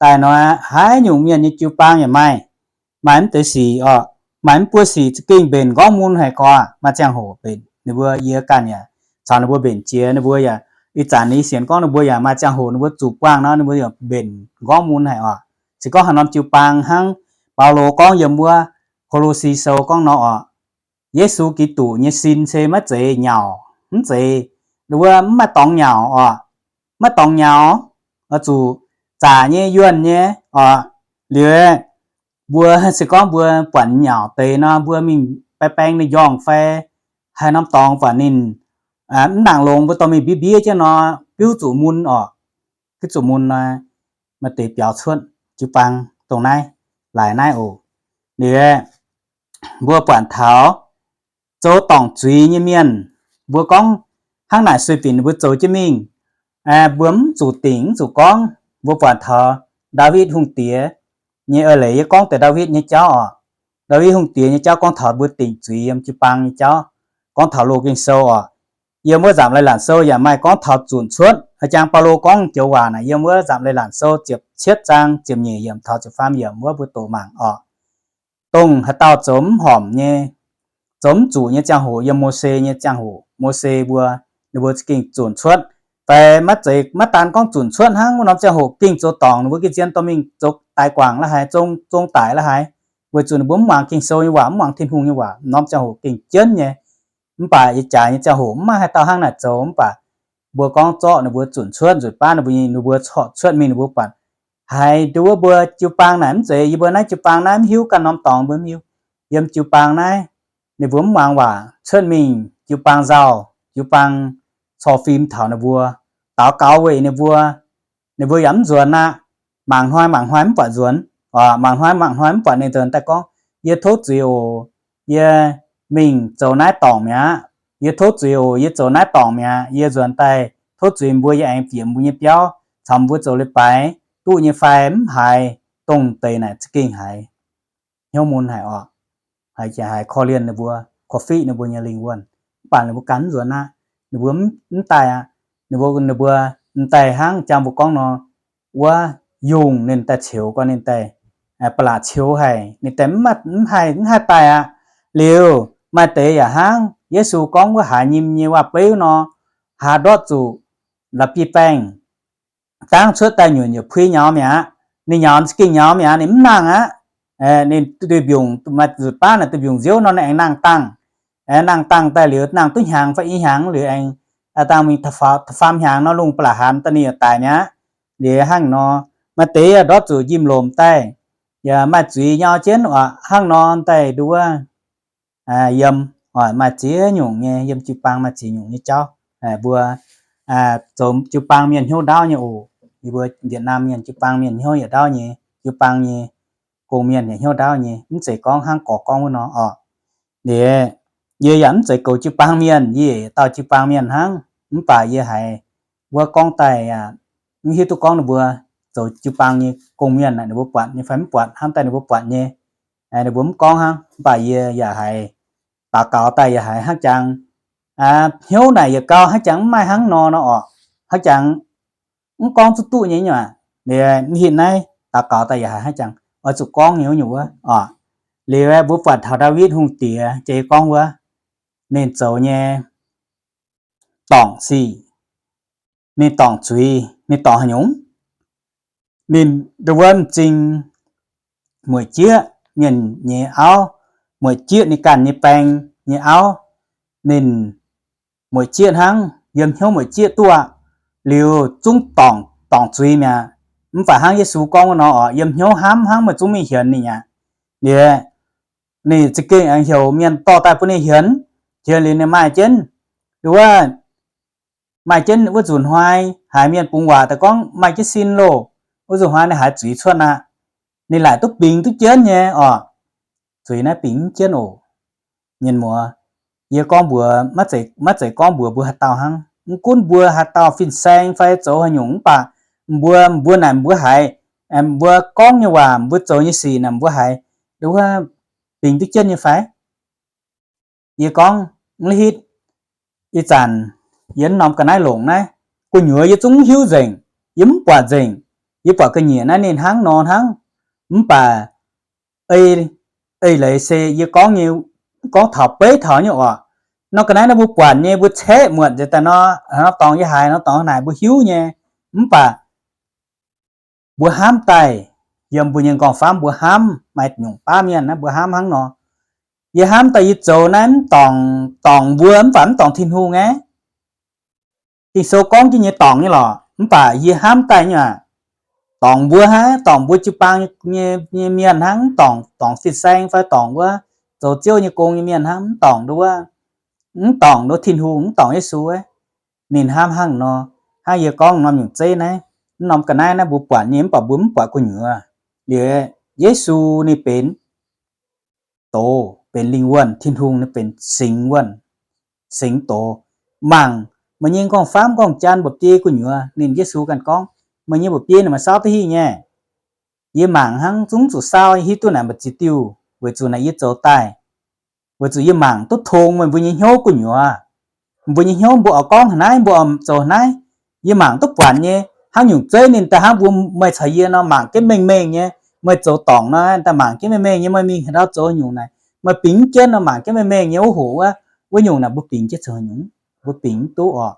Daaih nor haaix nyungc mienh nyei jiu-baang yaac maaih. Maaih mv deix sic oc, maaih mv buo sic za'gengh mbenc nqorngv mun haic gorqv, maaih ziangh hoc mbenc ninh mbuo, yie ganh yaac caux ninh mbuo mbenc jiex, ninh mbuo yaac ih zanc yie sienx gorngv ninh mbuo yaac maaih ziangh hoc ninh mbuo zuqc buangh nor ninh mbuo yaac mbenc nqorngv mun haic oc. Se gorngv haaix norm jiu-baang hnangv Baulo gorngv yiem wuov Ko^lo^si Sou gorngv nor oc, Yesu Giduc nyei sin se maiv zeiz nyauc, mv zeiz, wuov mv maaih dorngx nyauc oc. Maiv dorngx nyauc, oix zuqc zaqc nyei, yuonh nyei oc. Liuz mbuo se gorngv mbuo buatc nyauc deix nor, mbuo mingh baeng baeng ninh njorngh fai haaix norm dorngx buatc ninh mv nangc longx, mbuo dorh mingh mbiev mbiev jienv nor, biuv zuqc mun oc. Biuv zuqc mun nor, maaih deix biaux cuotv jiu-baang dongh naaiv, laaix naaiv oc. Liuz mbuo buatc taux zoux dorngc zuiz nyei mienh, mbuo gorngv hnangv naaic sueih binc ninh mbuo zoux jienv mingh, mbuo mv zuqc dingc mv zuqc gorngv. Mbuo buatc taux Ndaawitv Hungh Diex nyei, eix leiz yie gorngv deix Ndaawitv nyei jauv oc. Ndaawitv Hungh Diex nyei jauv gorngv taux mbuo dingc zuiz yiem jiu-baang nyei jauv, gorngv taux loz Ging-Sou oc. Yiem wuov nzamc leiz-latc sou yaac maaih gorngv taux zunc cuotv. A'jang Baulo gorngv joux waac naaic yiem wuov nzamc leiz-latc sou ziepc cietv zaang ziepc nyeic yiemc taux ziepc faam yiemc wuov mbuo doqc mangc oc. Dongh haaix dauh zoux mv horpc nyei, zoux mv zuqc nyei ziangh hoc, yiem Mose nyei ziangh hoc, Mose mbuo, ninh mbuo za'gengh zunc cuotv. Fai maiv zeiz, maiv daan gorngv zunc cuotv hnangv, wuov norm ziangh hoc gengh zoux dorngc, ninh mbuo gengh zien dorh mingh zoux daix guangc la'haaix, zong, zong daix la'haaix, weic zuqc ninh mbuo mv muangx Ging-Sou nyei waac, mv muangx Tin-Hungh nyei waac, norm ziangh hoc gengh jienv nyei. Mv baac ih jaax nyei ziangh hoc mv maaih haaix dauh hnangv naaic zoux, mv baac mbuo gorngv zorqv ninh mbuo zunc cuotv, nzueic baav ninh mbuo nyei, ninh mbuo corc cuotv mingh, ninh mbuo buatc haiz nduov wuov mbuo jiu-baang naaic mv zeiz yie mbuo naaiv jiu-baang naaiv mv hiuv ganh norm dorngx mbuo mv hiuv. Yiem jiu-baang naaiv ninh mbuo mv muangx waac cuotv mingh, jiu-baang nzauh, jiu-baang cor fim taux ninh mbuo, daux gaux weic ninh mbuo, ninh mbuo yaac mv nzuonx aqv. Mangc hnoi mangc hnoi mv buatc nzuonx, mangc hnoi mangc hnoi mv buatc ninh nzuonx daaih gorngv, yie tov zuiz oc, yie mingh zoux naaiv dorngc mi'aqv. Yie tov zuiz oc, yie zoux naaiv dorngc mi'aqv. Yie nzuonx daaih tov zuiz mbuo, yie aengx bieqc mbuo nyei biauv caux mbuo zoux leiz-baaix duqv nyei fai? Mv haiz. Dongh deix naaic za'gengh haiz hnyouv mun haic oc. Haiz jiex haiz korv-lienh ninh mbuo, korv-fiqv ninh mbuo nyei lingh wuonh. Mv baac ninh mbuo gan mv nzuonx aqv. Ninh mbuo mv daaih aqv. Ninh mbuo, ninh mbuo mv daaih hnangv jang mbuo gorngv nor, wuov yungh ninh daaih ceux gorn ninh daaih, ba'laqc ceux haic, ninh daaih mv haih, mv haih daaih aqv. Liuz maaih deix yaac hnangv Yesu gorngv wuov haaix nyim nyei waac-beiv nor, haaz ndortv zuqc la'bieiv-baengh dangv cuotv daaih nyunc yietc puix nyaux mi'aqv. Ninh nyaux za'gengh nyaux mi'aqv, ninh mv nangh aqv. Ninh duih mbiungc, maaih nzuqc baav naaic duih mbiungc nziouv nor, ninh aengx nangh dangh. Nangh dangh daaih liuz nangh duqv hnyangx fai i hnyangx liuz aengx dangh mingh da'faam hnyangx nor, lungh ba'laqc haanz daaih ninh yaac daic mi'aqv. Liuz hnangv nor, maaih deix yaac ndortv zuqc njimv-lomc daaih, yaac maaih zuiz nyau jienv oc. Hnangv nor daaih nduov wuov yiem, oix maaih ziex nyungc nyei, yiem jiu-baang maaih ziex nyungc nyei jauv. Mbuo zoux jiu-baang mienh hnyouv ndaauv nyei oc. Yie mbuo Việt Nam mienh jiu-baang mienh hnyouv yietc ndaauv nyei, jiu-baang nyei gong-mienh yaac hnyouv ndaauv nyei, mv zeiz gorngv hnangv gorx gorngv wuov nor oc. Liuz yie yaac mv zeiz goux jiu-baang mienh, yie yietc dauh jiu-baang mienh hnangv. Mv baac yie haiz wuov gorngv daaih aqv, mv hiuv duqv gorngv ninh mbuo zoux jiu-baang nyei gong-mienh naaic ninh mbuo buatc nyei fai mv buatc, hnamv daaih ninh mbuo buatc nyei, ninh mbuo mv gorngv hnangv. Mv baac yie yaac haiz daux gaux daaih yaac haiz hnangv jangx hnyouv naaic yietc gau hnangv jangx mv maaih hnangv nor nor oc, hnangv jangx mv gorngv zuqc duqv nyei nyuoqc. Liuz mv hitv naaiv daux gaux daaih yaac haiz hnangv jangx oix zuqc gorngv nyei wuov nyungc wuov oc. Liuz mbuo buatc taux Ndaawitv Hungh Diex jiex gorngv wuov, ninh zoux nyei dorngc sic, ninh dorngc zuiz, ninh dorngc haaix nyungc? Ninh nduov wuov m'zing mueic jieqv mienh nyei auv, mueic jieqv ninh ganh nyei baeng nyei auv. Ninh mueic jieqv hnangv, yiem hnyouv mueic jieqv duqv liuz zungv dorngc, dorngc zuiz mi'aqv. Mv baac hnangv Yesu gorngv wuov nor oc, yiem hnyouv hnamv hnangv, meih zungv mingh hienx ninh aqv. Liuz ninh za'gengh aengx heuc mienh dorh daaih bun ninh hienx. Hienx liuz ninh maaih jienv, nduov wuov, maaih jienv wuov nzunc hnoi haiz mienh bungx waac daaih gorngv maaih jienv sin loh, wuov nzunc hnoi ninh haiz zuiz cuotv aqv. Ninh laaic duqv bingx duqv jienv nyei oc. Zuiz naaiv bingx mv jienv oc. Mienh muoz, yie gorngv mbuox, maiv zeiz gorngv mbuox mbuo haaix dauh hnangv. Mv gunv mbuo haaix dauh fin-saeng fai zoux haaix nyungc mv baac mbuo, mbuo naaic mbuo haiz, mbuo gorngv nyei waac, mbuo zoux nyei sic naaic mbuo haiz, nduov wuov, bingx duqv jienv nyei fai? Yie gorngv, mv hitv, ih zanc yie mv norm ga'naaiv longc naaiv, gu'nyuoz yie zungv mv hiuv nzengc, yie mv buatc nzengc. Yie buatc ga'nyiec naaiv ninh hnangv nor hnangv. Mv baac ei, ei leiz se yie gorngv nyei, gorngv taux beiv taux nyei oc. Nor ga'naaiv naaiv mbuo buatc nyei, mbuo caeqv muotc nzengc daaih nor, norm dorngx yie haiz, norm dorngx naaic mbuo hiuv nyei. Mv baac mbuo hnamv daaih, yiem mbuo nyei nqorngv-famv mbuo hnamv, maaih nyungc baav mienh naaiv mbuo hnamv hnangv nor. Yie hnamv daaih yie zoux naaiv mv dorngc, dorngc mbuo mv baac mv dorngc Tin-Hungh aqv. Ging-Sou gorngv jienv nyei dorngc nyei lorqc, mv baac yie hnamv daaih nyei aqv, dorngc mbuo hnangv, dorngc mbuo jiu-baang nyei, nyei mienh hnangv, mv dorngc, dorngc fin-saeng fai dorngc wuov zoux ziouv nyei gong nyei mienh hnangv, mv dorngc nduov, mv dorngc nduov Tin-Hungh, mv dorngc Yesu. Ninh hnamv hnangv nor, hnangv yie gorngv norm nyungc zeiv naaiv, mv norm ga'naaiv naaiv mbuo buatc nyei mv baac mbuo mv buatc gu'nyuoz. Liuz Yesu ninh benx doz, benx lingh wuonh, Tin-Hungh ninh benx singx wuonh, singx doz. Mangc meih nyei nqorngv-famv nqorngv-jaan mba'biei gu'nyuoz, ninh Yesu ganh gorngv, meih nyei mba'biei ninh maaih saauv duqv hingh nyei. Yie mangc hnangv zungv zuqc saauv hiuv duqv naaic mba'ziex diuh, weic zuqc naaic yie zoux daaih, weic zuqc yie mangc duqv tong meih mbuo nyei hnyouv gu'nyuoz. Mbuo nyei hnyouv mbuo oix gorngv haaix naaiv, mbuo oix zoux haaix naaiv, yie mangc duqv buatc nyei. Hnangv nyungc zeiv ninh daaih hnangv mbuo, meih caux yie nor mangc jienv mengh mengh nyei, meih zoux dorngc nor daaih mangc jienv mengh mengh nyei, meih mingh haaix ndau zoux nyungc naaic, meih bingx jienv nor mangc jienv mengh mengh nyei, wuov hoc wuov, wuov nyungc naaic mbuo bingx jienv zoux nyungc, mbuo bingx mv duqv orqc.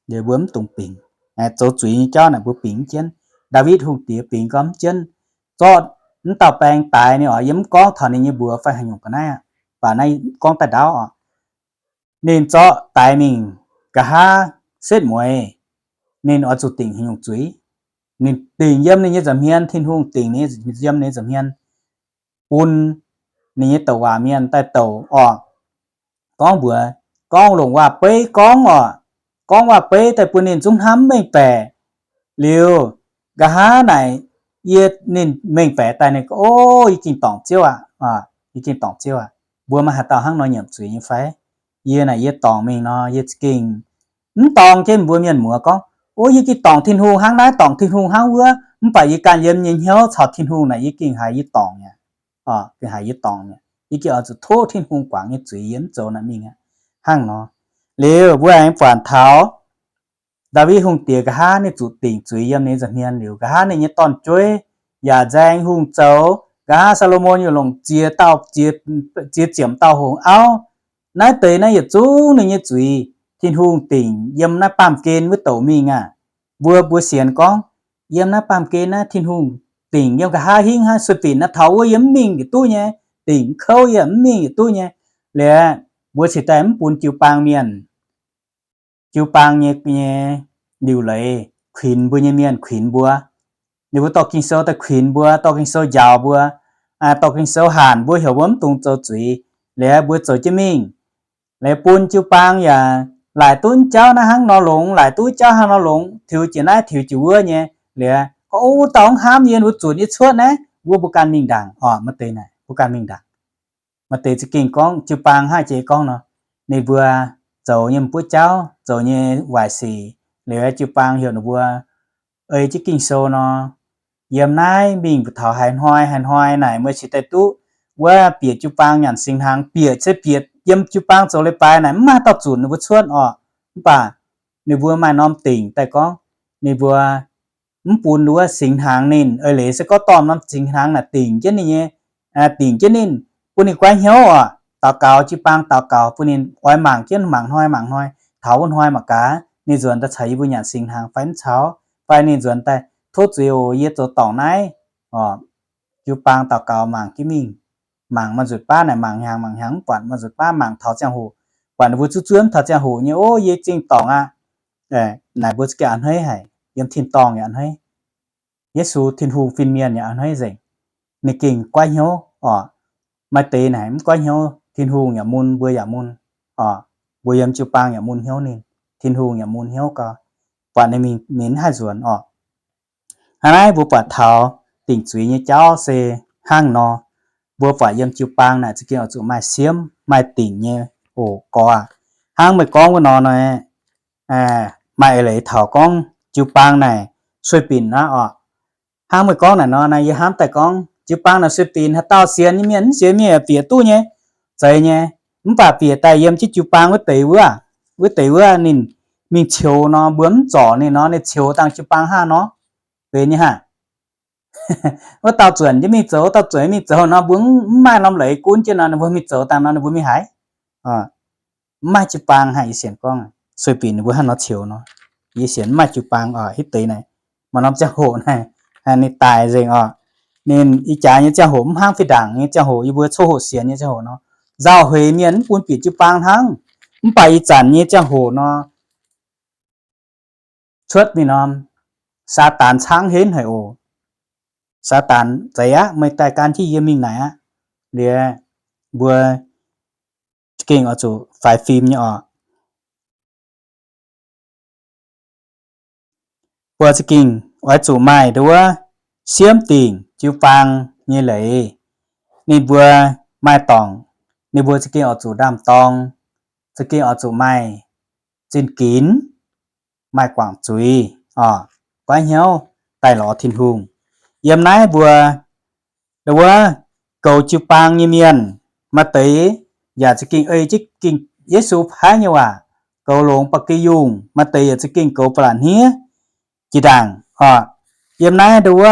Liuz mbuo mv dungx bingx. Zoux zuiz nyei jauv naaic mbuo bingx mv jienv. Ndaawitv Hungh Diex bingx gorngv mv jienv. Zorqv mv dauh baeng daix ninh oc, yie mv gorngv taux ninh nyei mbuox fai haaix nyungc ga'naaiv aqv, baac naaiv gorngv daaih ndaauv oc. Ninh zorqv daix mingh nqa'haav setv mueiz, ninh oix zuqc dingc haaix nyungc zuiz? Ninh dingc yiem ninh nyei nza'hmien, Tin-Hungh dingc ninh yiem ninh nza'hmien, bun ninh nyei douc waac mienh daaih douc orqc. Gorngv mbuox, gorngv longc waac-beiv gorngv orqc. Gorngv waac-beiv daaih bun ninh zungv hnamv mengh baeqc. Liuz, nqa'haav naaic yie, ninh mengh baeqc daaih ninh gorngv, O, yie gengh dorngc Ziouv aqv. Yie gengh dorngc Ziouv aqv. Mbuo maaih haaix dauh hnangv nor nyiemc zuiz nyei fai? Yie naaic yie dorngc mingh nor, yie za'gengh mv dorng jienv mbuo mienh muoz gorngv, O, yie gengh dorngc Tin-Hungh hnangv naaiv, dorngc Tin-Hungh hnangv wuov, mv baac yie ganh yiem nyei hnyouv caux Tin-Hungh naaic yie gengh haiz yie dorngc mi'aqv. Gengh haiz yie dorngc mi'aqv. Yie gengh oix zuqc tov Tin-Hungh guangc nyei zuiz, yie mv zoux naaic mingh aqv. Hnangv nor, liuz mbuo aengx buatc taux Ndaawitv Hungh Diex nqa'haav ninh zuqc dingc zuiz yiem ninh nza'hmien liuz, nqa'haav ninh nyei dorn-jueiv yaac nzaeng hungh zoux. Nqa'haav Saa^lo^morn yaac longc ziex dauh, ziex, ziex ziepc dauh houx auv. Naaiv deix naaiv yietc zungv ninh nyei zuiz, Tin-Hungh dingc yiem naaiv baamh gen wuov douc mingh aqv. Mbuo, mbuo sienx gorngv, yiem naaiv baamh gen naaiv Tin-Hungh dingc yiem nqa'haav hingv hnangv, sueih binc naaiv taux wuov yie mv mingh yietc duqv nyei, dingc kouv yie mv mingh yietc duqv nyei. Liuz, mbuo cingx daaih mv bun jiu-baang mienh, jiu-baang nyei, nyei liuc leiz kuinx mbuo nyei mienh kuinx mbuo. Ninh mbuo dorh Ging-Sou daaih kuinx mbuo, dorh Ging-Sou njaaux mbuo, dorh Ging-Sou hanc mbuo heuc mbuo mv dungx zoux zuiz. Liuz mbuo zoux jienv mingh. Liuz bun jiu-baang yaac laaic duqv jauv naaiv hnangv nor longx, laaic duqv jauv hnangv nor longx, tiux jiex naaiv tiux jiex wuov nyei. Liuz gorngv, O, wuov dauh mv hnamv yie, wuov zunc yie cuotv naaiv, wuov mbuo ganh mingh ndaangc orqc. Maaih deix naaic mbuo ganh mingh ndaangc. Maaih deix za'gengh gorngv jiu-baang haih jiex gorngv nor, ninh mbuo zoux nyei mv buov jauv, zoux nyei waaic sic, liuz jiu-baang heuc ninh mbuo ei jienv Ging-Sou nor, yiem naaiv mingh mbuo taux haaix hnoi haaix hnoi naaic meih cingx daaih duqv wuov bieqc jiu-baang nyanc singx hnaangx, bieqc se bieqc yiem jiu-baang zoux leiz-baaix naaic mv maaih dauh zunc ninh mbuo cuotv orqc. Mv baac ninh mbuo maaih norm dingc daaih gorngv, ninh mbuo mv bun wuov singx hnaangx ninh. Eix leiz se gorngv dorh norm singx hnaangx naaic dingc jienv ninh nyei, dingc jienv ninh, bun ninh goiv hnyouv orqc. Daux gaux, jiu-baang daux gaux bun ninh oix mangc jienv mangc hnoi mangc hnoi, taux wuov hnoi mangc gaax ninh nzuonx daaih caux yie mbuo nyanc singx hnaangx fai mv caux, fai ninh nzuonx daaih, Tov zuiz oc, yie zoux dorngc naaiv orqc. Jiu-baang daux gaux mangc jienv mingh, mangc maaih nzuqc baav naaic mangc hnyangx mangc hnyangx mv buatc, maaih nzuqc baav mangc taux ziangh hoc, buatc ninh mbuo zuov zuov mv taux ziangh hoc nyei, O, yie zingh dorngc aqv. Naaic mbuo za'gengh a'hneiv haic, yiem tin-dorngh yaac a'hneiv, Yesu Tin-Hungh fin-mienh yaac a'hneiv nzengc. Ninh gengh goiv hnyouv orqc. Maaih deix naaic mv goiv hnyouv, Tin-Hungh yaac mun, mbuo yaac mun orqc. Mbuo yiem jiu-baang yaac mun hnyouv ninh, Tin-Hungh yaac mun hnyouv gau, buatc ninh mingh ninh mv haih nzuonx orqc. Hnangv naaiv mbuo buatc taux dingc zuiz nyei jauv se hnangv nor. Mbuo buatc yiem jiu-baang naaic za'gengh oix zuqc maaih siemv, maaih dingc nyei oc, gorx aac. Hnangv meih gorngv wuov nor nor, maaih eix leiz taux gorngv jiu-baang naaic sueih binc aqv orqc. Hnangv meih gorngv naaic nor naaic, yie hnamv daaih gorngv jiu-baang naaic sueih binc, haaix dauh sienx nyei mienh, mv sienx mienh yaac bieqc duqv nyei, zeiz nyei. Mv baac bieqc daaih yiem jienv jiu-baang wuov deix wuov, wuov deix wuov ninh mingh ceux nor, mbuo mv zorc ninh nor, ninh ceux dangh jiu-baang hnangv nor, benx nyei haic. Wuov dauh zuonc jienv mingh zoux, wuov dauh zuonc mingh zoux nor, mbuo mv maaih norm leiz gunv jienv nor, ninh mbuo mingh zoux dangh nor, ninh mbuo mingh haaix? Mv maaih jiu-baang haic, yie sienx gorngv sueih binc ninh mbuo hnangv nor ceux nor. Yie sienx mv maaih jiu-baang oc, hitv deix naaic, maaih norm ziangh hoc naaic, ninh daic nzengc oc. Ninh ih jaax nyei ziangh hoc mv hnangv fih ndaangc nyei ziangh hoc, yie mbuo coqv hoqc sienx nyei ziangh hoc nor, nzauh heix mienh mv bun bieqc jiu-baang hnangv. Mv baac ih zanc nyei ziangh hoc nor, cuotv mingh norm, Saadaan caangv henv haic oc. Saadaan, zeiz aqv, meih daaih gan jienv yie mingh naaic aqv. Liuz mbuo za'gengh oix zuqc faix fim nyei oc. Mbuo za'gengh oix zuqc maaih nduov siemv dingc jiu-baang nyei leiz. Ninh mbuo maaih dorngc, ninh mbuo za'gengh oix zuqc ndaam-dorng, za'gengh oix zuqc maaih zinh ginx, maaih guangc zuiz oc, goiv hnyouv daaih lorz Tin-Hungh. Yiem naaiv mbuo nduov goux jiu-baang nyei mienh, maaih deix yaac za'gengh ei jienv Ging- Yesu paaiv nyei waac goux longx ba'gi yungh, maaih deix yaac za'gengh goux ba'laqc hniev jiex ndaangc oc. Yiem naaiv nduov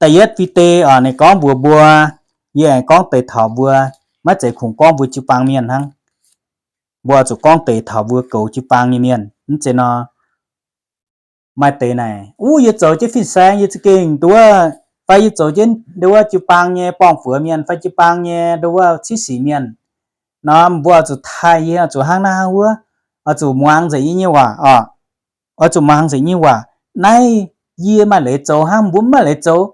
da'yietv Bide oc, ninh gorngv mbuox mbuo, yie aengx gorngv deix taux mbuo, maiv zeiz kungx gorngv mbuo jiu-baang mienh hnangv. Mbuo zuqc gorngv deix taux mbuo goux jiu-baang nyei mienh. Mv zeiz nor, maaih deix naaic, uv, yie zoux jienv fin-saeng, yie za'gengh nduov, fai yie zoux jienv nduov jiu-baang nyei borng-buoz mienh, fai jiu-baang nyei nduov civ sic mienh. Nor mbuo zuqc taaih, yie zuqc hnangv naaiv hnangv wuov, oix zuqc muangx nzengc yie nyei waac oc. Oix zuqc muangx nzengc yie nyei waac. Naaiv yie maaih leiz zoux hnangv, mbuo mv maaih leiz zoux.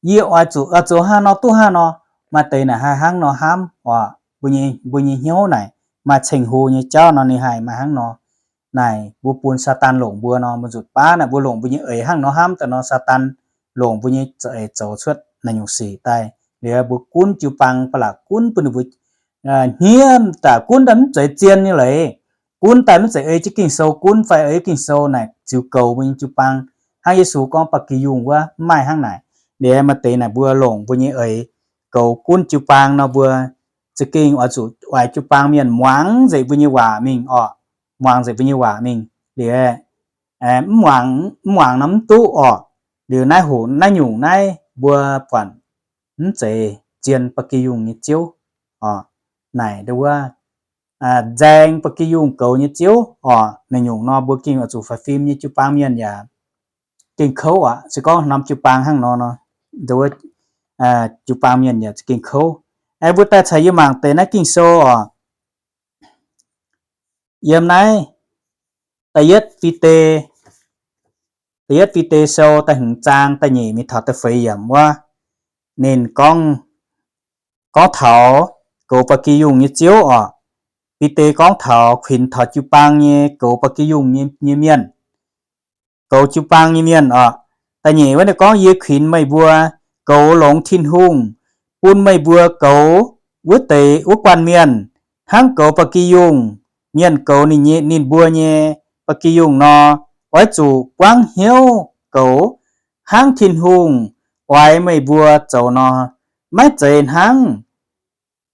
Yie oix zuqc, oix zoux hnangv nor duqv hnangv nor. Maaih deix naaic haih hnangv nor hnamv oc. Mbuo nyei, mbuo nyei hnyouv naaic maaih ceng-hlo nyei jauv nor ninh haih maaih hnangv nor. Naaic mbuo bun Saadaan longc mbuo nor, mbuo nzutc baav naaic mbuo longc mbuo nyei eix hnangv nor hnamv daaih nor, Saadaan longc mbuo nyei eix zoux cuotv naaiv nyungc sic daaih. Liuz mbuo gunv jiu-baang ba'laqc, gunv bun ninh mbuo hniev daaih, gunv daaih mv zeiz zien nyei leiz, gunv daaih mv zeiz ei jienv Ging-Sou gunv fai ei Ging-Sou naaic ziux goux mbuo nyei jiu-baang. Hnangv Yesu gorngv ba'gi yungh wuov, mv maaih hnangv naaic. Liuz maaih deix naaic mbuo longc mbuo nyei eix goux gunv jiu-baang nor, mbuo za'gengh oix zuqc oix jiu-baang mienh muangx nzengc mbuo nyei waac mingh oc. Muangx nzengc mbuo nyei waac mingh. Liuz mv muangx, mv muangx nor mv duqv oc. Liuz naaiv hoc naaiv nyungc naaiv mbuo buatc mv zeiz zien ba'gi yungh nyei ziouv oc. Naaic nduov nzaeng ba'gi yungh goux nyei ziouv oc. Naaiv nyungc nor mbuo gengh oix zuqc faix fim nyei. Jiu-baang mienh yaac gengh kouv aqv. Se gorngv norm jiu-baang hnangv nor nor, nduov jiu-baang mienh yaac gengh kouv. Aengx mbuo daaih caux yie mangc deix naaiv Ging-Sou oc. Yiem naaiv da'yietv Bide, da'yietv Bide Sou da'hmz zaang da'nyeic mingh taux da'feix yiemc wuov, ninh gorngv, gorngv taux goux ba'gi yungh nyei ziouv oc. Bide gorngv taux kuinx taux jiu-baang nyei goux ba'gi yungh nyei, nyei mienh. Goux jiu-baang nyei mienh oc. Da'nyeic wuov ninh gorngv, yie kuinx meih mbuo goux longx Tin-Hungh bun meih mbuo goux wuov deix wuov guanh mienh, hnangv goux ba'gi yungh mienh goux ninh nyei, ninh mbuo nyei ba'gi yungh nor, oix zuqc buangv hnyouv goux hnangv Tin-Hungh oix meih mbuo zoux nor. Maiv zeiz hnangv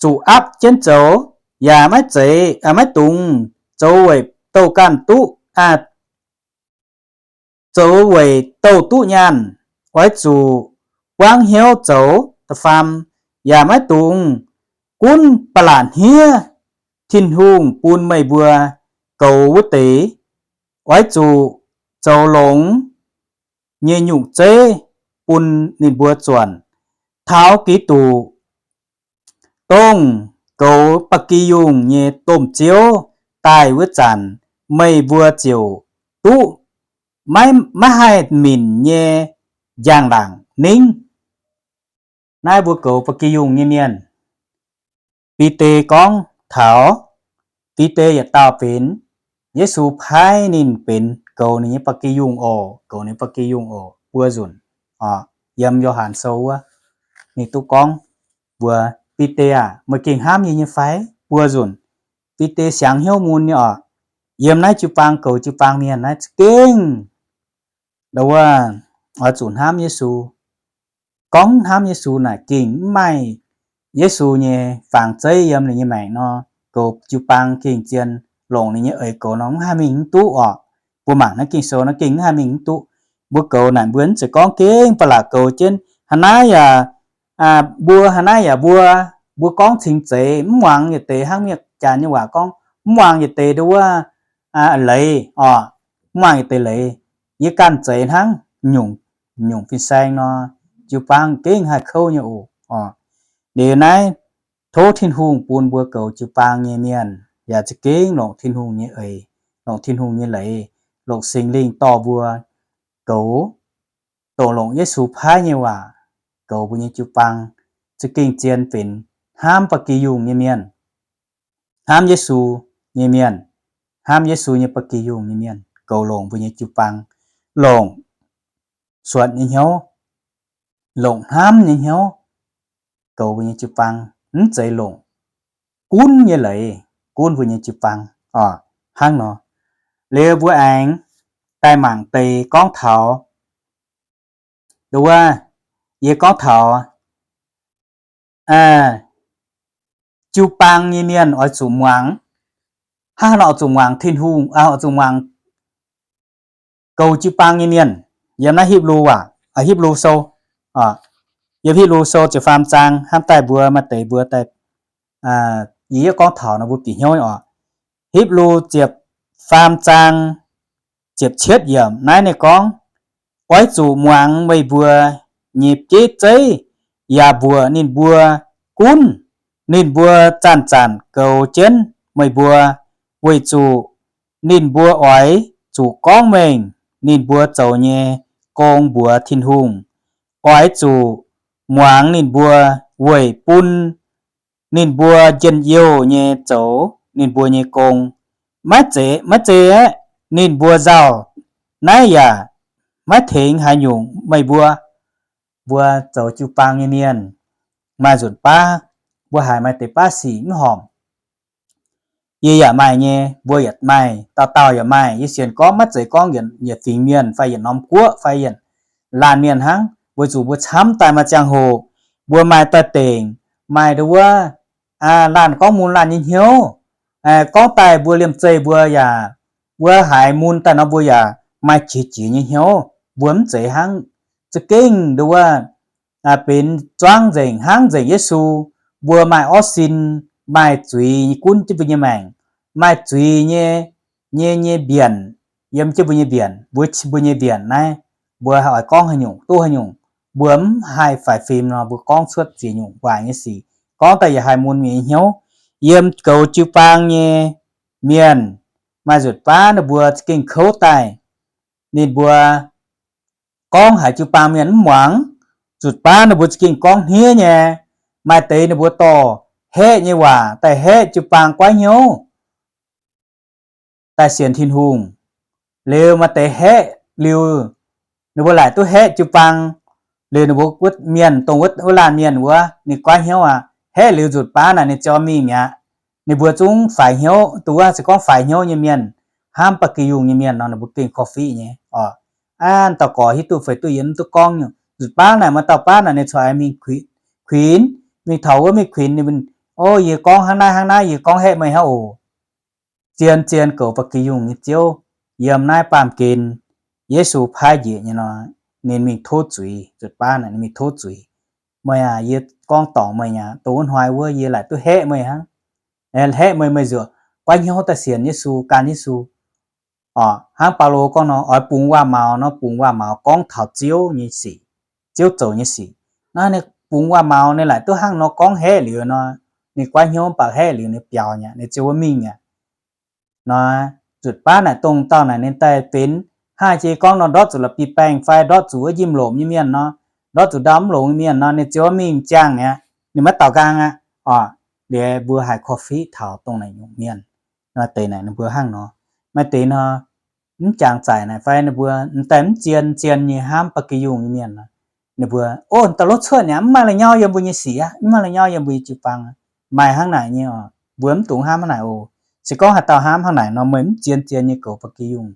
zuqc aapv jienv zoux, yaac maiv zeiz, maiv dungx zoux weic douh ganh duqv, zoux weic douh duqv nyaanh. Oix zuqc buangv hnyouv zoux. Da'faam, yaac maiv dungx gunv ba'laqc hniev Tin-Hungh bun meih mbuo goux wuov deix. Oix zuqc zoux longx nyei nyungc zeiv bun ninh mbuo zuonc. Taux Giduc, dongh goux ba'gi yungh nyei domh Ziouv, daaih wuov zanc, meih mbuo ziouc duqv maiv, maiv haih minc nyei njang-laangc ningv. Naaiv mbuo goux ba'gi yungh nyei mienh, Bide gorngv taux, Bide yietc dauh benx, Yesu paaiv ninh benx goux ninh nyei ba'gi yungh oc, goux ninh ba'gi yungh oc, buo nzunc oc. Yiem Yo^han Sou wuov, ninh duqv gorngv mbuox Bide aah, meih gengh hnamv yie nyei fai? Buo nzunc. Bide siangx hnyouv mun nyei oc. Yiem naaiv jiu-baang goux jiu-baang mienh naaiv za'gengh nduov oix zuqc hnamv Yesu. Gorngv hnamv Yesu naaic gengh mv maaih Yesu nyei fangx zeiv yiem ninh nyei maengc nor, goux jiu-baang gengh zien, longc ninh nyei eix goux nor mv haih mingh mv duqv oc. Mbuo mangc naaiv Ging-Sou nor gengh mv haih mingh mv duqv. Mbuo goux naaic mbuo mv zeiz gorngv gengh ba'laqc goux jienv. Haaix naaiv yaac mbuo, haaix naaiv yaac mbuo, mbuo gorngv cingx zeiz, mv muangx yietc deix, hnangv mienh jaax nyei waac gorngv, mv muangx yietc deix nduov leiz oc, mv muangx yietc deix leiz. Yie ganh zeiz hnangv nyungc, nyungc fin-saeng nor, jiu-baang gengh haih kouv nyei oc. Liuz naaiv Tov Tin-Hungh bun mbuo goux jiu-baang nyei mienh yaac za'gengh longc Tin-Hungh nyei eix, longc Tin-Hungh nyei leiz, longc Singx Lingh dorh mbuo goux, dongh longc Yesu paaiv nyei waac goux mbuo nyei jiu-baang, za'gengh zien benx hnamv ba'gi yungh nyei mienh, hnamv Yesu nyei mienh, hnamv Yesu nyei ba'gi yungh nyei mienh goux longc mbuo nyei jiu-baang, longc suonc nyei hnyouv, longc hnamv nyei hnyouv goux mbuo nyei jiu-baang, mv zeiz longc gunv nyei leiz gunv mbuo nyei jiu-baang oc. Hnangv nor, liuz mbuo aengx daaih mangc deix gorngv taux, nduov, yie gorngv taux jiu-baang nyei mienh oix zuqc muangx. Hnangv haaix nor oix zuqc muangx Tin-Hungh, oix zuqc muangx goux jiu-baang nyei mienh? Yiem naaiv Hipv^lu waac, Hipv^lu Sou, yiem Hipv^lu Sou ziepc faam zaang hnamv daaih mbuo maaih deix mbuo daaih, yie yietv gorngv taux nor mbuo bieqc hnyouv oc. Hipv^lu ziepc faam zaang ziepc cietv yiemc naaiv ninh gorngv, Oix zuqc muangx meih mbuo nyei bieiv zeiv, yaac mbuoqc ninh mbuo gunv. Ninh mbuo zanc-zanc goux jienv meih mbuo, weic zuqc ninh mbuo oix zuqc gorngv mengh ninh mbuo zoux nyei gong mbuox Tin-Hungh. Oix zuqc muangx ninh mbuo weic bun ninh mbuo njien-youh nyei zoux ninh mbuo nyei gong. Maiv zeiz, maiv zeiz aeqv, ninh mbuo nzauh naaiv yaac maiv tengx haaix nyungc meih mbuo. Mbuo zoux jiu-baang nyei mienh maaih nzunc baav mbuo haiz maaih deix baav sic mv horpc. Yie yaac maaih nyei, mbuo yaac maaih, dauh dauh yaac maaih. Yie sienx gorngv maiv zeiz gorngv yietc fingx mienh fai yietc norm guoqv fai yietc laanh mienh hnangv, weic zuqc mbuo camv daaih maaih ziangh hoc mbuo maaih daaih dengc, maaih nduov, laanh gorngv mun laanh nyei hnyouv. Gorngv daaih mbuo liemh zeih mbuo yaac, mbuo haiz mun daaih nor mbuo yaac maaih qiex jiez nyei hnyouv. Mbuo mv zeiz hnangv, za'gengh nduov, benx zuangv nzengc, hnangv nzengc Yesu. Mbuo maaih orv sin, maaih zuiz nyei gunv jienv mbuo nyei maengc, maaih zuiz nyei, nyei, nyei mbienc yiem jienv mbuo nyei mbienc, mbuo, mbuo nyei mbienc naaiv, mbuo oix gorngv haaix nyungc, duqv haaix nyungc, mbuo mv haih faix fim nor, mbuo gorngv cuotv ziex nyungc waaic nyei sic. Gorngv daaih yaac haih mun mienh nyei hnyouv. Yiem goux jiu-baang nyei mienh, maaih nzunc baav ninh mbuo za'gengh kouv daaih, ninh mbuo gorngv haiz jiu-baang mienh mv muangx. Nzunc baav ninh mbuo za'gengh gorngv hniev nyei. Maaih deix ninh mbuo dorh haeqv nyei waac daaih haeqv jiu-baang guaiv hnyouv, daaih sienx Tin-Hungh. Liuz maaih deix haeqv liuz, ninh mbuo laaic duqv haeqv jiu-baang. Liuz ninh mbuo wuov mienh, dongh wuov laanh mienh wuov, ninh guaiv hnyouv aqv. Haeqv liuz nzunc baav naaic ninh ziouc mingh mi'aqv. Ninh mbuo zungv faix hnyouv, duqv wuov se gorngv faix hnyouv nyei mienh, hnamv ba'gi yungh nyei mienh nor, ninh mbuo gengh korv-fiqv nyei oc. Aa, dauh gorx hiuv duqv fai duqv, yie mv duqv gorngv nyungc. Nzunc baav naaic maaih dauh baav naaic ninh corc mingh kuinx, mingh taux wuov mingh kuinx ninh, O, yie gorngv hnangv naaiv hnangv naaiv, yie gorngv haeqv meih hnangv oc. Zien zien goux ba'gi yungh nyei Ziouv, yiem naaiv baamh gen Yesu paaiv njiec nyei nor, ninh mingh tov zuiz. Nzunc baav naaic ninh mingh tov zuiz, Meih aac, yie gorngv dorngc meih aqv. Dongh wuov hnoi wuov yie laaic duqv haeqv meih hnangv. Haeqv meih, meih ziouc guaiv hnyouv daaih sienx Yesu, gan Yesu. Oc, hnangv Baulo gorngv nor, oix bungx waac-maux nor, bungx waac-maux gorngv taux Ziouv nyei sic, Ziouv zoux nyei sic. Naaiv ninh bungx waac-maux, ninh laaic duqv hnangv nor gorngv haeqv liuz nor, ninh guaiv hnyouv mv baac haeqv liuz ninh biaux nyei, ninh ziouc wuov mingh aqv. Nor, nzutc baav naaic dongh dauh naaic ninh daaih benx hnangv jiex gorngv nor, ndortv zuqc la'bieiv-baengh fai ndortv zuqc wuov njimv-lomc nyei mienh nor, ndortv zuqc ndau mv longx nyei mienh nor, ninh ziouc wuov mingh ziangh mi'aqv. Ninh maiv daaux nqaang aqv. Oc, liuz mbuo haih korv-fiqv taux dongh naaic nyungc mienh. Nor deix naaic ninh mbuo hnangv nor. Maaih deix nor, mv jangx zaic naaic fai ninh mbuo m'daaih mv zien zien nyei hnamv ba'gi yungh nyei mienh nor, ninh mbuo, O, dauh lov cuotv mi'aqv, mv maaih la'nyauv yiem mbuo nyei sic aqv, mv maaih la'nyauv yiem mbuo nyei jiu-baang. Maaih hnangv naaic nyei oc. Mbuo mv dungx hnamv hnangv naaic oc. Se gorngv haaix dauh hnamv hnangv naaic nor, meih mv zien zien nyei goux ba'gi yungh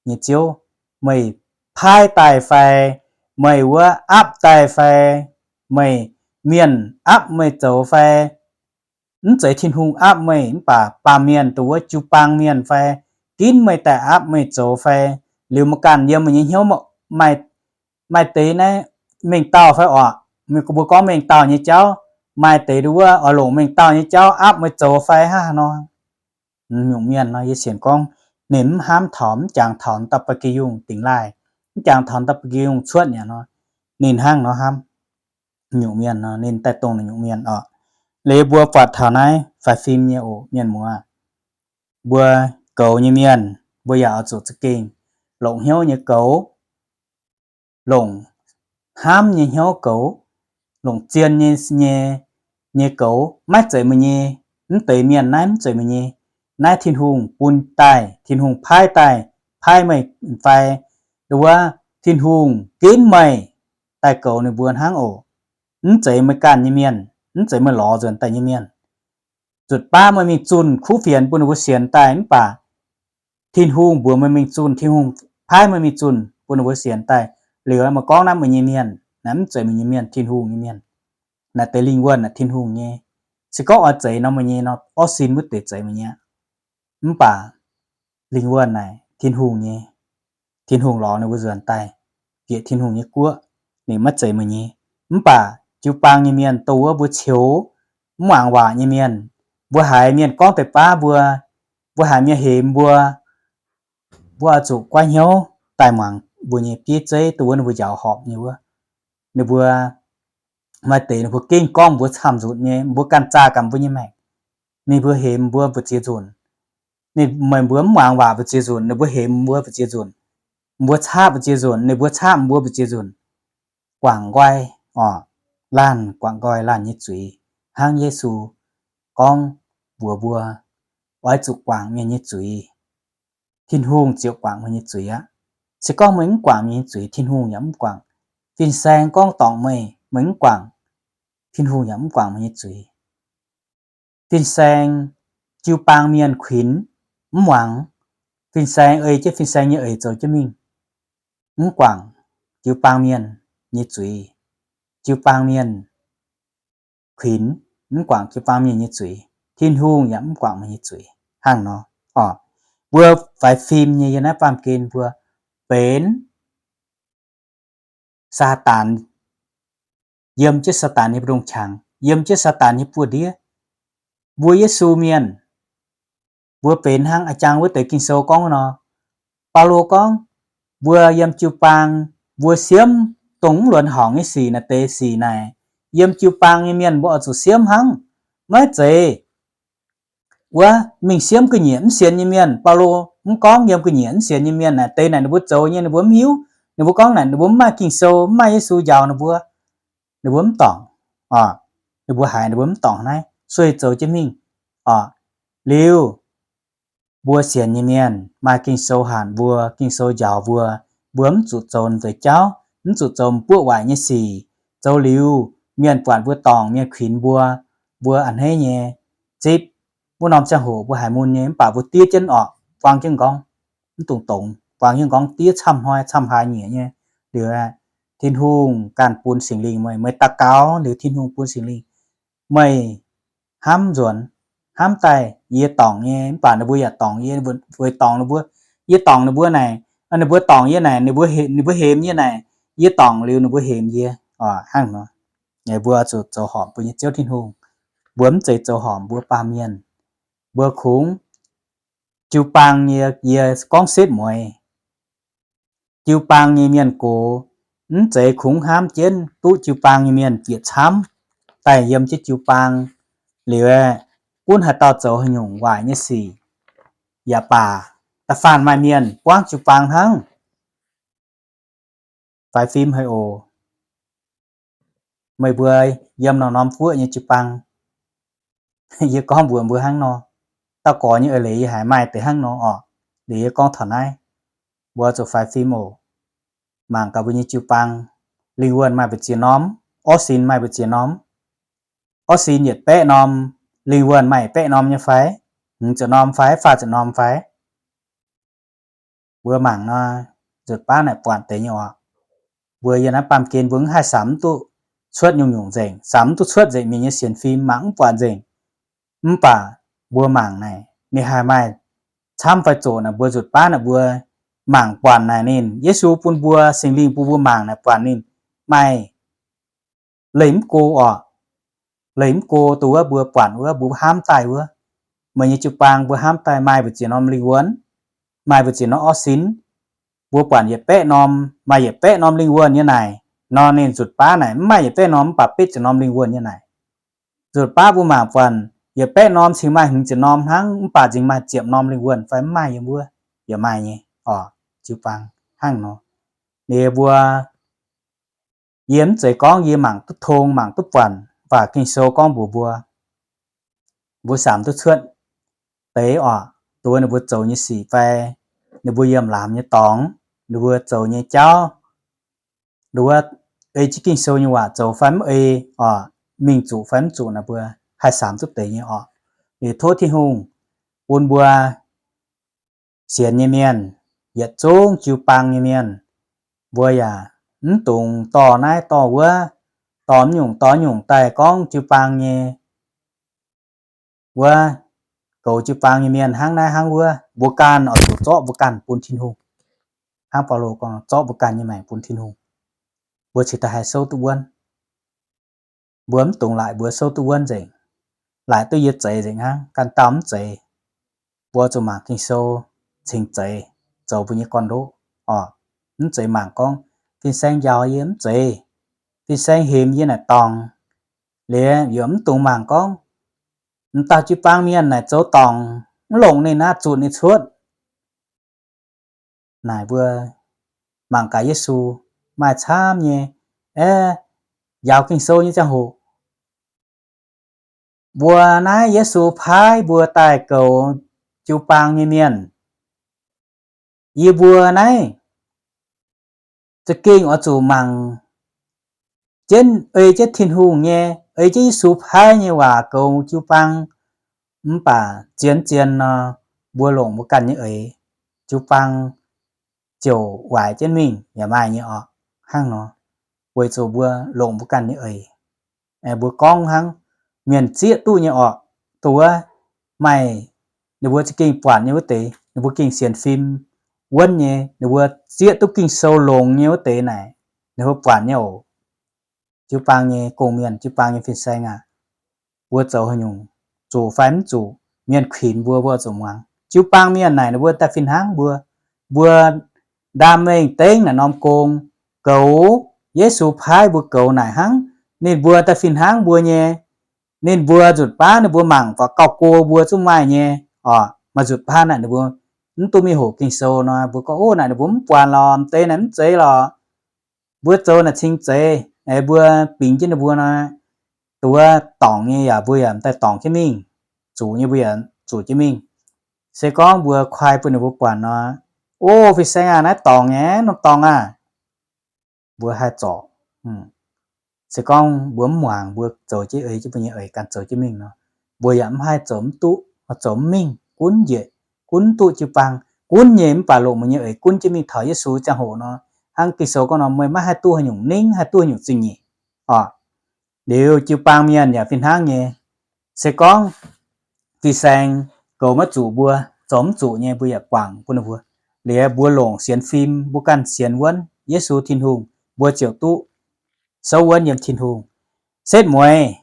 nyei Ziouv. Meih paaiv daaih fai, meih wuov aapv daaih fai, meih mienh aapv meih zoux fai, mv zeiz Tin-Hungh aapv meih, mv baac baamh mienh, dongh wuov jiu-baang mienh fai, ginv meih daaih aapv meih zoux fai, liuz meih ganh yiem meih nyei hnyouv, maaih deix naaiv mengh dauh fai oc, mbuo gorngv mengh dauh nyei jauv, maaih deix wuov oix longc mengh dauh nyei jauv aapv meih zoux fai hnangv haaix nor. Nyungc mienh nor yie sienx gorngv ninh mv hnamv taux, mv jangx taux dauh ba'gi yungh dingx laaih, mv jangx taux dauh ba'gi yungh cuotv mi'aqv nor, ninh hnangv nor hnamv. Nyungc mienh nor ninh daaih dongh naaic nyungc mienh oc. Liuz mbuo buatc taux naaiv faix fim nyei oc, mienh muoz. Mbuo goux nyei mienh, mbuo yaac oix zuqc za'gengh longc hnyouv nyei goux, longc hnamv nyei hnyouv goux, longc zien nyei, nyei, nyei goux, maiv zeiz meih nyei. Mv deix mienh naaiv mv zeiz meih nyei. Naaiv Tin-Hungh bun daaih, Tin-Hungh paaiv daaih, paaiv meih fai, nduov, Tin-Hungh ginv meih daaih goux ninh mbuo hnangv oc. Mv zeiz meih ganh nyei mienh, mv zeiz meih lorz nzuonx daaih nyei mienh. Nzutc baav meih mingh zunh kuv fienx bun ninh mbuo sienx daaih mv baac Tin-Hungh mbuox meih mingh zunh, Tin-Hungh paaiv meih mingh zunh bun ninh mbuo sienx daaih. Liuz meih gorngv naaiv meih nyei mienh, naaiv mv zeiz meih nyei mienh, Tin-Hungh nyei mienh. Naaiv deix lingh wuonh naaic Tin-Hungh nyei. Se gorngv oix zeix nor meih nyei nor, orv sin wuov deix zeix meih nyei. Mv baac lingh wuonh naaic Tin-Hungh nyei. Tin-Hungh lorz ninh mbuo nzuonx daaih bieqc Tin-Hungh nyei guoqv, ninh maiv zeiz meih nyei. Mv baac jiu-baang nyei mienh dongh wuov mbuo ceux, mv muangx waac nyei mienh, mbuo haiz mienh gorngv deix baav mbuo, mbuo haiz mienh hemx mbuo, mbuo oix zuqc goiv hnyouv daaih muangx mbuo nyei bieiv zeiv, dongh wuov ninh mbuo njaaux horpc nyei wuov. Ninh mbuo maaih deix ninh mbuo gengh gorngv mbuo camv nzutc nyei, mbuo ganh zaah gaax mbuo nyei maengc. Ninh mbuo hemx mbuo mbu'ziex nzunc. Ninh, meih mbuo mv muangx waac mbu'ziex nzunc, ninh mbuo hemx mbuo mbu'ziex nzunc. Mbuo caapv mbu'ziex nzunc, ninh mbuo caapv mbuo mbu'ziex nzunc. Guangc nqoi, orqc, laanh guangc nqoi laanh nyei zuiz, hnangv Yesu gorngv mbuox mbuo, oix zuqc guangc mienh nyei zuiz. Tin-Hungh ziouc guangc meih nyei zuiz aqv. Se gorngv meih mv guangc mienh nyei zuiz, Tin-Hungh yaac mv guangc. Fin-saeng gorngv dorngc meih, meih mv guangc, Tin-Hungh yaac mv guangc meih nyei zuiz. Fin-saeng, jiu-baang mienh kuinx mv muangx. Fin-saeng ei jienv fin-saeng nyei eix zoux jienv mingh, mv guangc jiu-baang mienh nyei zuiz. Jiu-baang mienh kuinx mv guangc jiu-baang mienh nyei zuiz, Tin-Hungh yaac mv guangc meih nyei zuiz. Hnangv nor, orqc, mbuo faix fim nyei yiem naaiv baamh gen mbuo benx Saadaan, yiem jienv Saadaan nyei mbu'ndongx qangx, yiem jienv Saadaan nyei buoz-ndiev. Mbuo Yesu mienh, mbuo benx hnangv a'jang wuov deix Ging-Sou gorngv nor. Baulo gorngv, mbuo yiem jiu-baang, mbuo siemv dongh mv luonx horngc nyei sic naaic deix sic naaic, yiem jiu-baang nyei mienh mbuo oix zuqc siemv hnangv. Maiv zeiz wuov mingh siemv ga'nyiec mv sienx nyei mienh. Baulo mv gorngv yiem ga'nyiec mv sienx nyei mienh naaic deix naaic ninh mbuo zoux nyei ninh mbuo mv hiuv. Ninh mbuo gorngv naaic ninh mbuo mv maaih Ging-Sou, mv maaih Yesu njaaux ninh mbuo, ninh mbuo mv dorngc. Orqc, ninh mbuo haiz ninh mbuo mv dorngc naaiv, sueih zoux jienv mingh. Orqc, liuz mbuo sienx nyei mienh maaih Ging-Sou hanc mbuo, Ging-Sou njaaux mbuo, mbuo mv zuqc zoux nzueic jauv, mv zuqc zoux m'buoqv waaic nyei sic. Zoux liuz, mienh buatc mbuo dorngc, mienh kuinx mbuo, mbuo a'hneiv nyei zipv. Wuov norm ziangh hoc mbuo haiz mun nyei mv baac mbuo diev jienv orqc, buang jienv m'nqorngv, mv dungx dongz, buang jienv m'nqorngv diev camv hnoi camv haaix nyieqc nyei. Liuz, Tin-Hungh ganh bun Singx Lingh meih, meih daux gaux liuz Tin-Hungh bun Singx Lingh meih hnamv nzuonx, hnamv daaih yie dorngc nyei, mv baac ninh mbuo yaac dorngc yie, weic dorngc ninh mbuo, yie dorngc ninh mbuo naaic, ninh mbuo dorngc yie naaic, ninh mbuo he-, ninh mbuo hemx yie naaic, yie dorngc liuz ninh mbuo hemx yie. Hnangv nor, mbuo zuqc zoux horpc mbuo nyei Ziouv Tin-Hungh. Mbuo mv zeiz zoux horpc mbuo baamh mienh. Mbuo kungx jiu-baang nyei, yie gorngv setv mueiz. Jiu-baang nyei mienh gox, mv zeiz kungx hnamv jienv duqv jiu-baang nyei mienh bieqc camv daaih yiem jienv jiu-baang. Liuz, gunv haaix dauh zoux haaix nyungc waaic nyei sic, yaac baac da'faanh maaih mienh buangv jiu-baang hnangv. Faix fim haic oc. Meih mbuo yiem norm-norm guoqv nyei jiu-baang, yie gorngv mbuox mbuo hnangv nor. Dauh gorx nyei eix leiz yie haiz maaih deix hnangv nor orqc. Liuz yie gorngv taux naaiv, mbuo zuqc faix fim oc. Mangc gaax mbuo nyei jiu-baang, lingh wuonh maaih mbu'ziex norm, orv sin maaih mbu'ziex norm. Orv sin yietc baeqv norm, lingh wuonh maaih yietc baeqv norm nyei fai? Hmz ziepc norm fai? Faah ziepc norm fai? Mbuo mangc nor, nzutc baav naaic buatc deix nyei oc. Mbuo yiem naaiv baamh gen mbuo mv haih samx mv duqv cuotv nyungc-nyungc nzengc, samx mv duqv cuotv nzengc mienh nyei sienx fim, mangc mv buatc nzengc. Mv baac mbuo mangc naaic, ninh haih maaih camv fai zoqc naaic, mbuo nzutc baav naaic mbuo mangc buatc naaic ninh, Yesu bun mbuo, Singx Lingh bun mbuo mangc naaic buatc ninh maaih leih mv go orqc. Leih mv go dongh wuov mbuo buatc wuov, mbuo hnamv daaih wuov. Meih nyei jiu-baang mbuo hnamv daaih maaih mbu'ziex norm lingh wuonh, maaih mbu'ziex norm orv sin. Mbuo buatc yietc baeqv norm, maaih yietc baeqv norm lingh wuonh nyei naaic, nor ninh nzutc baav naaic mv maaih yietc baeqv norm mv baac betv ziepc norm lingh wuonh nyei naaic. Nzunc baav mbuo mangc buatc yietc baeqv norm cingx maaih hmz ziepc norm hnangv, mv baac nzingx maaih ziepc norm lingh wuonh fai mv maaih yiem wuov, yaac maaih nyei orqc. Jiu-baang hnangv nor. Ninh mbuo, yie mv zeiz gorngv yie mangc duqv tong mangc duqv buatc, mv baac Ging-Sou gorngv mbuox mbuo, mbuo samx duqv cuotv deix orqc, dongh ninh mbuo zoux nyei sic fai ninh mbuo yiem laamz nyei dorngx, ninh mbuo zoux nyei jauv, ninh mbuo ei jienv Ging-Sou nyei waac zoux fai mv ei orqc, mingh zuqc fai mv zuqc naaic mbuo haih samx duqv deix nyei orqc. Liuz tov Tin-Hungh bun mbuo sienx nyei mienh, yietc zungv jiu-baang nyei mienh, mbuo yaac mv dungx dorh naaiv dorh wuov, dorh mv nyungc dorh nyungc daaih gorngv jiu-baang nyei wuov, goux jiu-baang nyei mienh hnangv naaiv hnangv wuov. Mbuo ganh oix zuqc zorqv mbuo ganh bun Tin-Hungh. Hnangv Baulo gorngv, zorqv mbuo ganh nyei maengc bun Tin-Hungh, mbuo cingx daaih haih souv duqv wuonv. Mbuo mv dungx laaic mbuo souv duqv wuonv nzengc, laaic duqv yie zeix nzengc hnangv, ganh dauh mv zeiz. Mbuo zuqc mangc Ging-Sou cingx zeix zoux mbuo nyei gorn-ndoqv orqc. Mv zeiz mangc gorngv fin-saeng njaaux yie mv zeiz, fin-saeng hemx yie naaic dorngc. Liuz yaac mv dungx mangc gorngv m'dauh jiu-baang mienh naaic zoux dorngc, mv longc ninh naaiv zutc ninh cuotv. Naaic mbuo mangc gaax Yesu maaih camv nyei, aeqv, njaaux Ging-Sou nyei ziangh hoc, mbuo naaiv Yesu paaiv mbuo daaih goux jiu-baang nyei mienh. Yie mbuo naaiv za'gengh oix zuqc mangc jienv, ei jienv Tin-Hungh nyei, ei jienv Yesu paaiv nyei waac goux jiu-baang. Mv baac zien zien nor, mbuo longc mbuo ganh nyei eix, jiu-baang ziouc waaic jienv mingh yaac maaih nyei orqc. Hnangv nor, weic zuqc mbuo longc mbuo ganh nyei eix, mbuo gorngv hnangv mienh zieqv duqv nyei orqc. Dongh wuov maaih ninh mbuo za'gengh buatc nyei wuov deix, ninh mbuo gengh sienx fim wuonv nyei, ninh mbuo zieqv duqv Ging-Sou longx nyei wuov deix naaic, ninh mbuo buatc nyei oc. Jiu-baang nyei gong-mienh, jiu-baang nyei fin-saeng aac, mbuo zoux haaix nyungc, zuqc fai mv zuqc, mienh kuinx mbuo, mbuo zuqc muangx. Jiu-baang mienh naaic ninh mbuo daaih fih hnangv mbuo, mbuo ndaam mengh dengv naaic norm gong, goux, Yesu paaiv mbuo goux naaic hnangv. Ninh mbuo daaih fih hnangv mbuo nyei. Ninh mbuo nzutc baav ninh mbuo mangc faaux gauh go mbuo zungv maaih nyei orqc. Maaih nzutc baav naaic ninh mbuo mv duqv mingh hoqc Ging-Sou nor, mbuo gorngv, ov, naaic ninh mbuo mv buatc lorqc, m'deix naaic mv zeiz lorqc. Mbuo zoux naaic cingx zeiz, aeqv, mbuo bingx jienv ninh mbuo nor, dongh wuov dorngc nyei yaac mbuo yaac m'daaih dorngc jienv mingh, zuqc nyei mbuo yaac zuqc jienv mingh. Se gorngv mbuo kuaai bun ninh mbuo buatc nor, ov, fin-saeng aac, naaiv dorngc nyei, norm dorngc aac, mbuo haih zorc. Se gorngv mbuo mv muangx, mbuo zoux jienv ei jienv mbuo nyei eix ganh zoux jienv mingh nor, mbuo yaac mv haih zoux mv duqv, zoux mv mingh, gunv njiec, gunv duqv jiu-baang, gunv nyei mv baac longc mbuo nyei eix gunv jienv mingh taux Yesu ziangh hoc nor, hnangv Ging-Sou gorngv nor, meih maiv haih duqv haaix nyungc ningv, haih duqv haaix nyungc zingh nyeic orqc. Liuz jiu-baang mienh yaac fih hnangv nyei. Se gorngv fin-saeng goux maiv zuqc mbuo, zoux mv zuqc nyei, mbuo yaac guangc bun ninh mbuo. Liuz mbuo longc sienx fim, mbuo ganh sienx wuonv Yesu Tin-Hungh, mbuo ziouc duqv souv wuonv yiem Tin-Hungh. Setv mueiz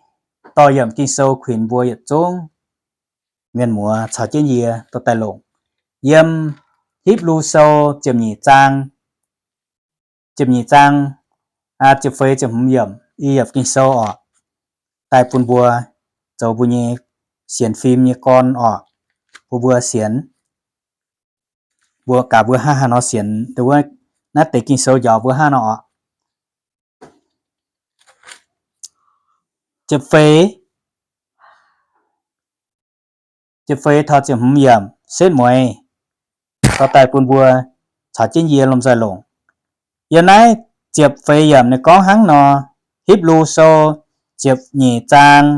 dorh yiemc Ging-Sou kuinx mbuo yietc zungv mienh muoz caux jienv yie dorh daaih longc. Yiem Hipv^lu Sou ziepc nyeic zaang, ziepc nyeic zaang, ziepc feix ziepc hmz yiemc, i yiemc Ging-Sou orqc, daaih bun mbuo zoux mbuo nyei sienx fim nyei gorn orqc, bun mbuo sienx. Mbuo gaax mbuo hnangv haaix nor sienx, naaiv deix Ging-Sou njaaux mbuo hnangv nor orqc. Ziepc feix, ziepc feix taux ziepc hmz yiemc setv mueiz, dorh daaih bun mbuo caux jienv yie lomh nzoih longc. Yiem naaiv ziepc feix yiemc ninh gorngv hnangv nor, Hipv^lu Sou ziepc nyeic zaang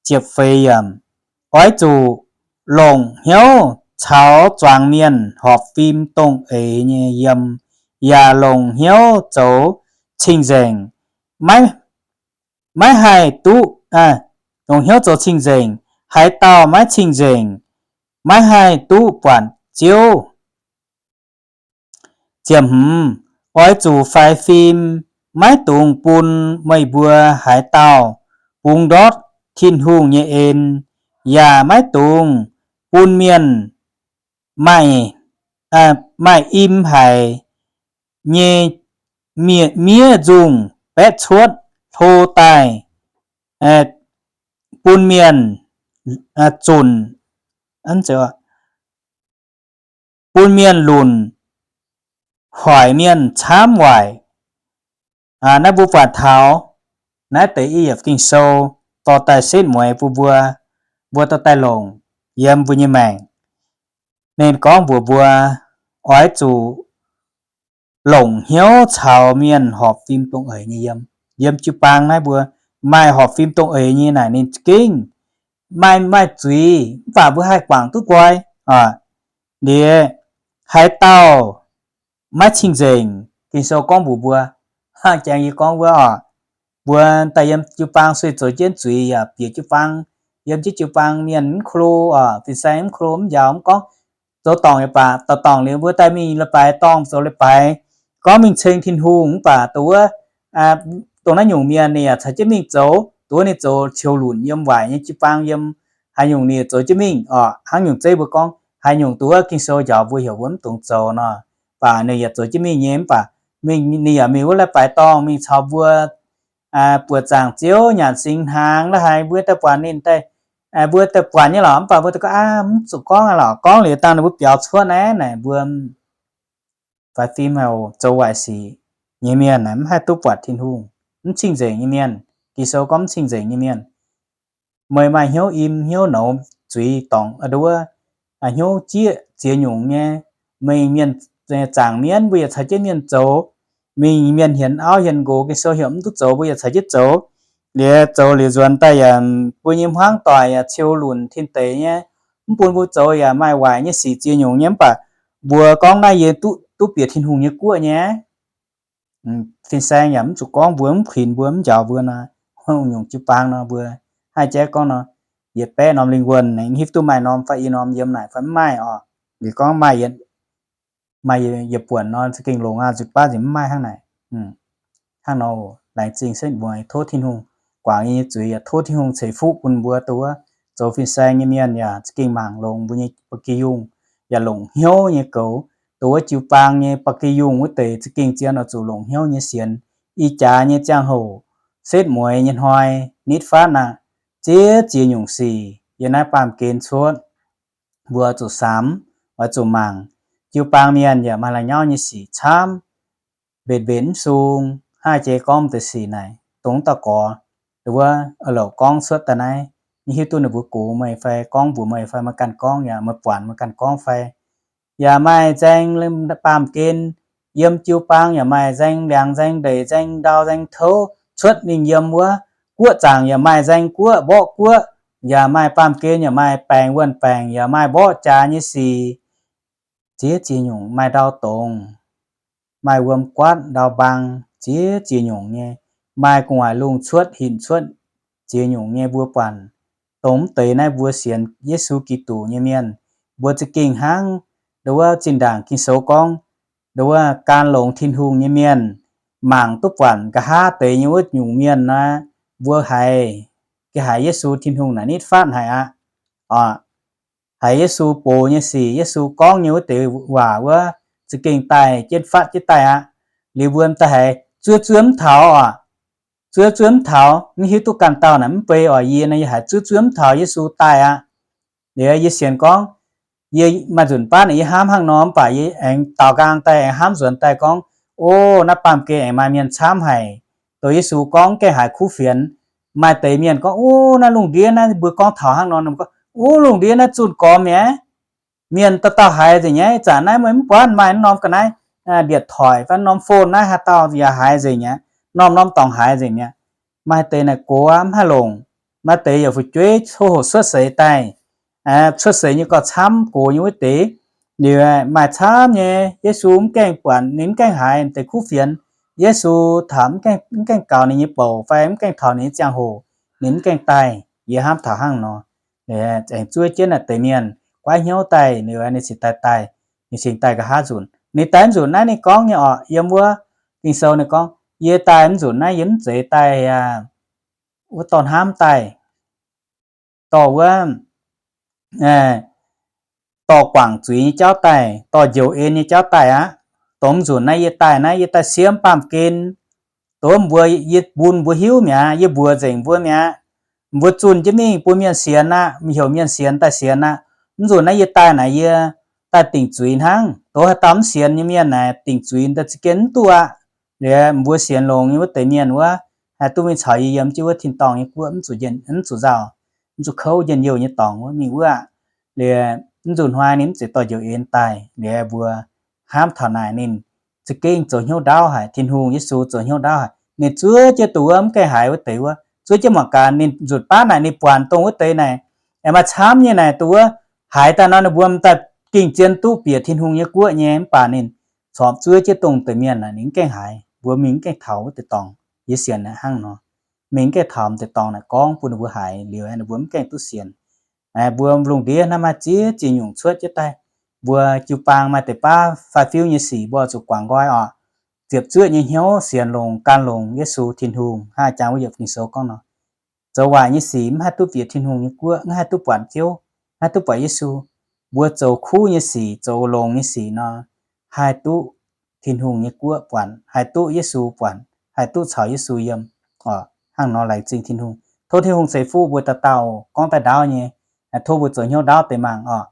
ziepc feix yiemc, oix zuqc longc hnyouv caux zuangx mienh horpc fim dongh eix nyei yiem, yaac longc hnyouv zoux cing-nzengc, maiv, maiv haih duqv, longc hnyouv zoux cing-nzengc. Haaix dauh maiv cing-nzengc, maiv haih duqv buatc Ziouv. Ziepc hmz, oix zuqc faix fim, maiv dungx bun meih mbuo haaix dauh bungx ndortv Tin-Hungh nyei en, yaac maiv dungx bun mienh maaih, maaih im haic nyei miev, miev nzungh baeqv cuotv hlo daaih, eh, bun mienh zunc, bun mienh lunc, hoic mienh camv waaic. Naaiv mbuo buatc taux naaiv deix i yiemc Ging-Sou dorh daaih setv mueiz bun mbuo, mbuo dorh daaih longc yiem mbuo nyei maengc. Ninh gorngv mbuox mbuo, oix zuqc longc hnyouv caux mienh horpc fim dongh eix nyei yiem. Yiem jiu-baang naaiv mbuo maaih horpc fim dongh eix nyei naaic ninh za'gengh maaih, maaih zuiz, mv baac mbuo haih guangc duqv nqoi. Liuz haaix dauh maiv cing-nzengc, Ging-Sou gorngv mbuox mbuo, hnangv jangx yie gorngv wuov oc, mbuo daaih yiem jiu-baang sueih zoux jienv zuiz yaac bieqc jiu-baang, yiem jienv jiu-baang mienh mv klo oc, fin-saeng mv klo mv njaaux mv gorngv, zoux dorngc yaac baac, dorh dorngc liuz mbuo daaih mingh leiz-baaix dorngh zoux leiz-baaix, gorngv mingh ceng Tin-Hungh mv baac dongh wuov, dongh naaiv nyungc mienh ninh yaac caux jienv mingh zoux, dongh wuov ninh zoux qiu lunc yiem waaic nyei jiu-baang yiem haaix nyungc ninh yaac zoux jienv mingh oc. Hnangv nyungc zeiv mbuo gorngv haaix nyungc dongh wuov Ging-Sou njaaux mbuo heuc mbuo mv dungx zoux nor, baac ninh yaac zoux jienv mingh nyei mv baac ninh yaac mingh wuov leiz-baaix dorngh mingh caux mbuo buoqc zaangc ziouv nyanc singx hnaangx la'haaix, mbuo daaih buatc ninh daaih, mbuo daaih buatc nyei lorqc, mv baac mbuo daaih gorngv aav, mv zuqc gorngv aqv lorqc, gorngv liuz dangh ninh mbuo biaux cuotv naaiv naaic mbuo faix fim haic, zoux waaic sic nyei mienh naaic mv haih duqv buatc Tin-Hungh, mv cing-nzengc nyei mienh. Ging-Sou gorngv mv cing-nzengc nyei mienh, meih maaih hnyouv im hnyouv nouz zuiz dorngc nduov, hnyouv jieqv ziex nyungc nyei. Mingh mienh zaangc mienv mbuo yaac caux jienv mienh zoux, mingh mienh hienx auv hienx nqox Ging-Sou heuc mv duqv zoux mbuo yaac caux jienv zoux. Liuz zoux liuz nzuonx daaih yaac mbuo nyei hmuangv doic yaac qiu lunc tin deic nyei, mv bun mbuo zoux yaac maaih waaic nyei sic ziex nyungc nyei mv baac mbuo gorngv naaiv yie duqv, duqv bieqc Tin-Hungh nyei guoqv nyei. Fin-saeng yaac mv zuqc gorngv mbuo mv kuinx mbuo mv njaaux mbuo nor, nyungc jiu-baang nor mbuo haih jaiv gorngv nor, yietc baeqv norm lingh wuonh aengx hiuv duqv maaih norm fai i norm yiem naaic fai mv maaih oc. Liuz gorngv maaih, maaih yietc buonc nor za'gengh longx aqv, nzuih baav nziex mv maaih hnangv naaic. Hnangv nor laengz zingh setv mueiz tov Tin-Hungh guangc yie nyei zuiz yaac tov Tin-Hungh ceix fuqv bun mbuo dongh wuov zoux fin-saeng nyei mienh yaac za'gengh mangc longx mbuo nyei ba'gi yungh, yaac longc hnyouv nyei goux. Dongh wuov jiu-baang nyei ba'gi yungh wuov deix za'gengh zien oix zuqc longc hnyouv nyei sienx. Ih jaax nyei ziangh hoc setv mueiz nyei hnoi nitv fatv aqv, ziex ziex nyungc sic yiem naaiv baamh gen cuotv. Mbuo oix zuqc samx, oix zuqc mangc. Jiu-baang mienh yaac maaih la'nyauv nyei sic camv, mbenc mbenc mv sung. Hnangv jiex gorngv deix sic naaic dongh dauh gorx, dongh wuov louc gorngv cuotv daaih naaiv, mv hiuv duqv ninh mbuo gox meih fai gorngv mbuox meih fai meih ganh gorngv yaac meih buatc meih ganh gorngv fai. Yaac maaih nzaeng baamh gen yiem jiu-baang, yaac maaih nzaeng liangx nzaeng ndeic nzaeng ndau nzaeng touv cuotv mingh yiem wuov guoqv zaangc, yaac maaih nzaeng guoqv mborqv guoqv, yaac maaih baamh gen yaac maaih baengc wuonh baengc, yaac maaih mborqv jaax nyei sic ziex ziex nyungc, maaih ndau dongz, maaih wuom guaatv ndau mbaang ziex ziex nyungc nyei, maaih gu'nguaaic lungh cuotv hinc cuotv ziex nyungc nyei. Mbuo buatc dongh mv deix naaiv mbuo sienx Yesu Giduc nyei mienh, mbuo za'gengh hnangv dongh wuov zinh ndaangc Ging-Sou gorngv, dongh wuov gan longx Tin-Hungh nyei mienh mangc duqv buatc nqa'haav deix nyei wuov nyungc mienh nor, mbuo haiz, gengh haiz Yesu Tin-Hungh naaic nitv fatv haic aqv. Haiz Yesu box nyei sic, Yesu gorngv nyei wuov deix waac wuov za'gengh daaih jienv fatv jienv daaih aqv. Liuz mbuo daaih haiz zuov zuov mv taux oc. Zuov zuov mv taux, mv hiuv duqv ganh dauh naaic mv bei oc. Yie naaiv yie haiz zuov zuov mv taux Yesu daaih aqv. Liuz yie sienx gorngv, yie maaih nzunc baav naaic yie hnamv hnangv nor, mv baac yie aengx daaux nqaang daaih aengx hnamv nzuonx daaih gorngv, o, naaiv baamh gen aengx maaih mienh camv haic, dongh Yesu gorngv gaengh haiz kuv fienx. Maaih deix mienh gorngv, o, naaiv lungh ndiev naaiv mbuo gorngv taux hnangv nor, gorngv, o, lungh ndiev naaiv zunh gormx mi'aqv. Mienh dauh dauh haiz nzengc nyei. Ih zanc naaiv meih mv buatc maaih norm ga'naaiv điện thoại fai norm phone naaiv haaix dauh yaac haiz nzengc mi'aqv. Norm norm dorngx haiz nzengc mi'aqv. Maaih deix naaic gox aqv, mv haih longc. Maaih deix yaac fu'jueiv coqv hoc cuotv seix daaih, cuotv seix nyei gauh camv gox nyei wuov deix. Liuz maaih camv nyei, Yesu mv gaengh buatc, ninh mv gaengh haiz deix kuv fienx. Yesu taux mv gaengh, mv gaengh gaux ninh nyei bouc fai mv gaengh taux ninh nyei ziangh hoc, ninh mv gaengh daaih. Yie hnamv taux hnangv nor, aengx zuov jienv naaic deix mienh goiv hnyouv daaih, liuz ninh cingx daaih, daaih, ninh cingx daaih nqa'haav nzunc. Ninh daaih nzunc naaiv ninh gorngv nyei oc, yiem wuov Ging-Sou ninh gorngv, yie daaih nzunc naaiv yie mv zeiz daaih aqv, wuov dorh hnamv daaih, dorh wuov, dorh guangc zuiz nyei jauv daaih, dorh njoux en nyei jauv daaih aqv. Dongh nzunc naaiv yie daaih naaiv, yie daaih siemv baamh gen. Dongh mbuo, yie bun mbuo hiuv mi'aqv, yie mbuox nzengc mbuo mi'aqv. mbuo zunh jienv mingh bun mienh sienx aqv, heuc mienh sienx daaih sienx aqv. Mv nzunc naaiv yie daaih naaic yie daaih dingc zuiz hnangv. Doz haaix dauh mv sienx nyei mienh naaic dingc zuiz daaih za'gengh mv duqv aqv. Liuz mbuo sienx longx nyei wuov deix mienh wuov, haih duqv mingh caux yie yiem jienv wuov tin-dorngh nyei guoqv, mv zuqc nzauh, mv zuqc kouv, njien-youh nyei dorngx wuov mingh wuov aqv. Liuz mv nzunc hnoi ninh mv zeiz dorh njoux en daaih. Liuz mbuo hnamv taux naaic ninh za'gengh zoux hnyouv ndaauv haic, Tin-Hungh Yesu zoux hnyouv ndaauv haic. Ninh zuov jienv dongh wuov mv gaengh haiz wuov deix wuov, zuov jienv mangc gaax ninh nzunc baav naaic ninh buatc dongh wuov deix naaic, aengx maaih camv nyei naaic dongh wuov haiz daaih nor ninh mbuo m'daaih gengh zien duqv bieqc Tin-Hungh nyei guoqv nyei. Mv baac ninh corc zuov jienv dongh deix mienh naaic ninh mv gaengh haiz. Mbuo mingh mv gaengh taux wuov deix dorngx, yie sienx naaic hnangv nor. Mingh mv gaengh taux m'deix dorngx naaic gorngv bun ninh mbuo haiz liuz, ninh mbuo mv gaengh duqv sienx. Mbuo lungh ndiev naaiv maaih ziex ziex nyungc cuotv jienv daaih. Mbuo jiu-baang maaih deix baav faix-fiuv nyei sic mbuo zuqc guangc nqoi oc. Ziepc zuoqv nyei hnyouv, sienx longx, gan longx Yesu Tin-Hungh, hnangv jangx wuov yiemc Ging-Sou gorngv nor. Zoux waaic nyei sic mv haih duqv bieqc Tin-Hungh nyei guoqv, mv haih duqv buatc Ziouv, mv haih duqv buatc Yesu. Mbuo zoux kuv nyei sic, zoux longx nyei sic nor, haih duqv Tin-Hungh nyei guoqv buatc, haih duqv Yesu buatc, haih duqv caux Yesu yiem. Hnangv nor laengz zingh Tin-Hungh. Tov Tin-Hungh ceix fuqv mbuo dauh dauh gorngv daaih ndaauv nyei, tov mbuo zoux hnyouv ndaauv deix mangc oc.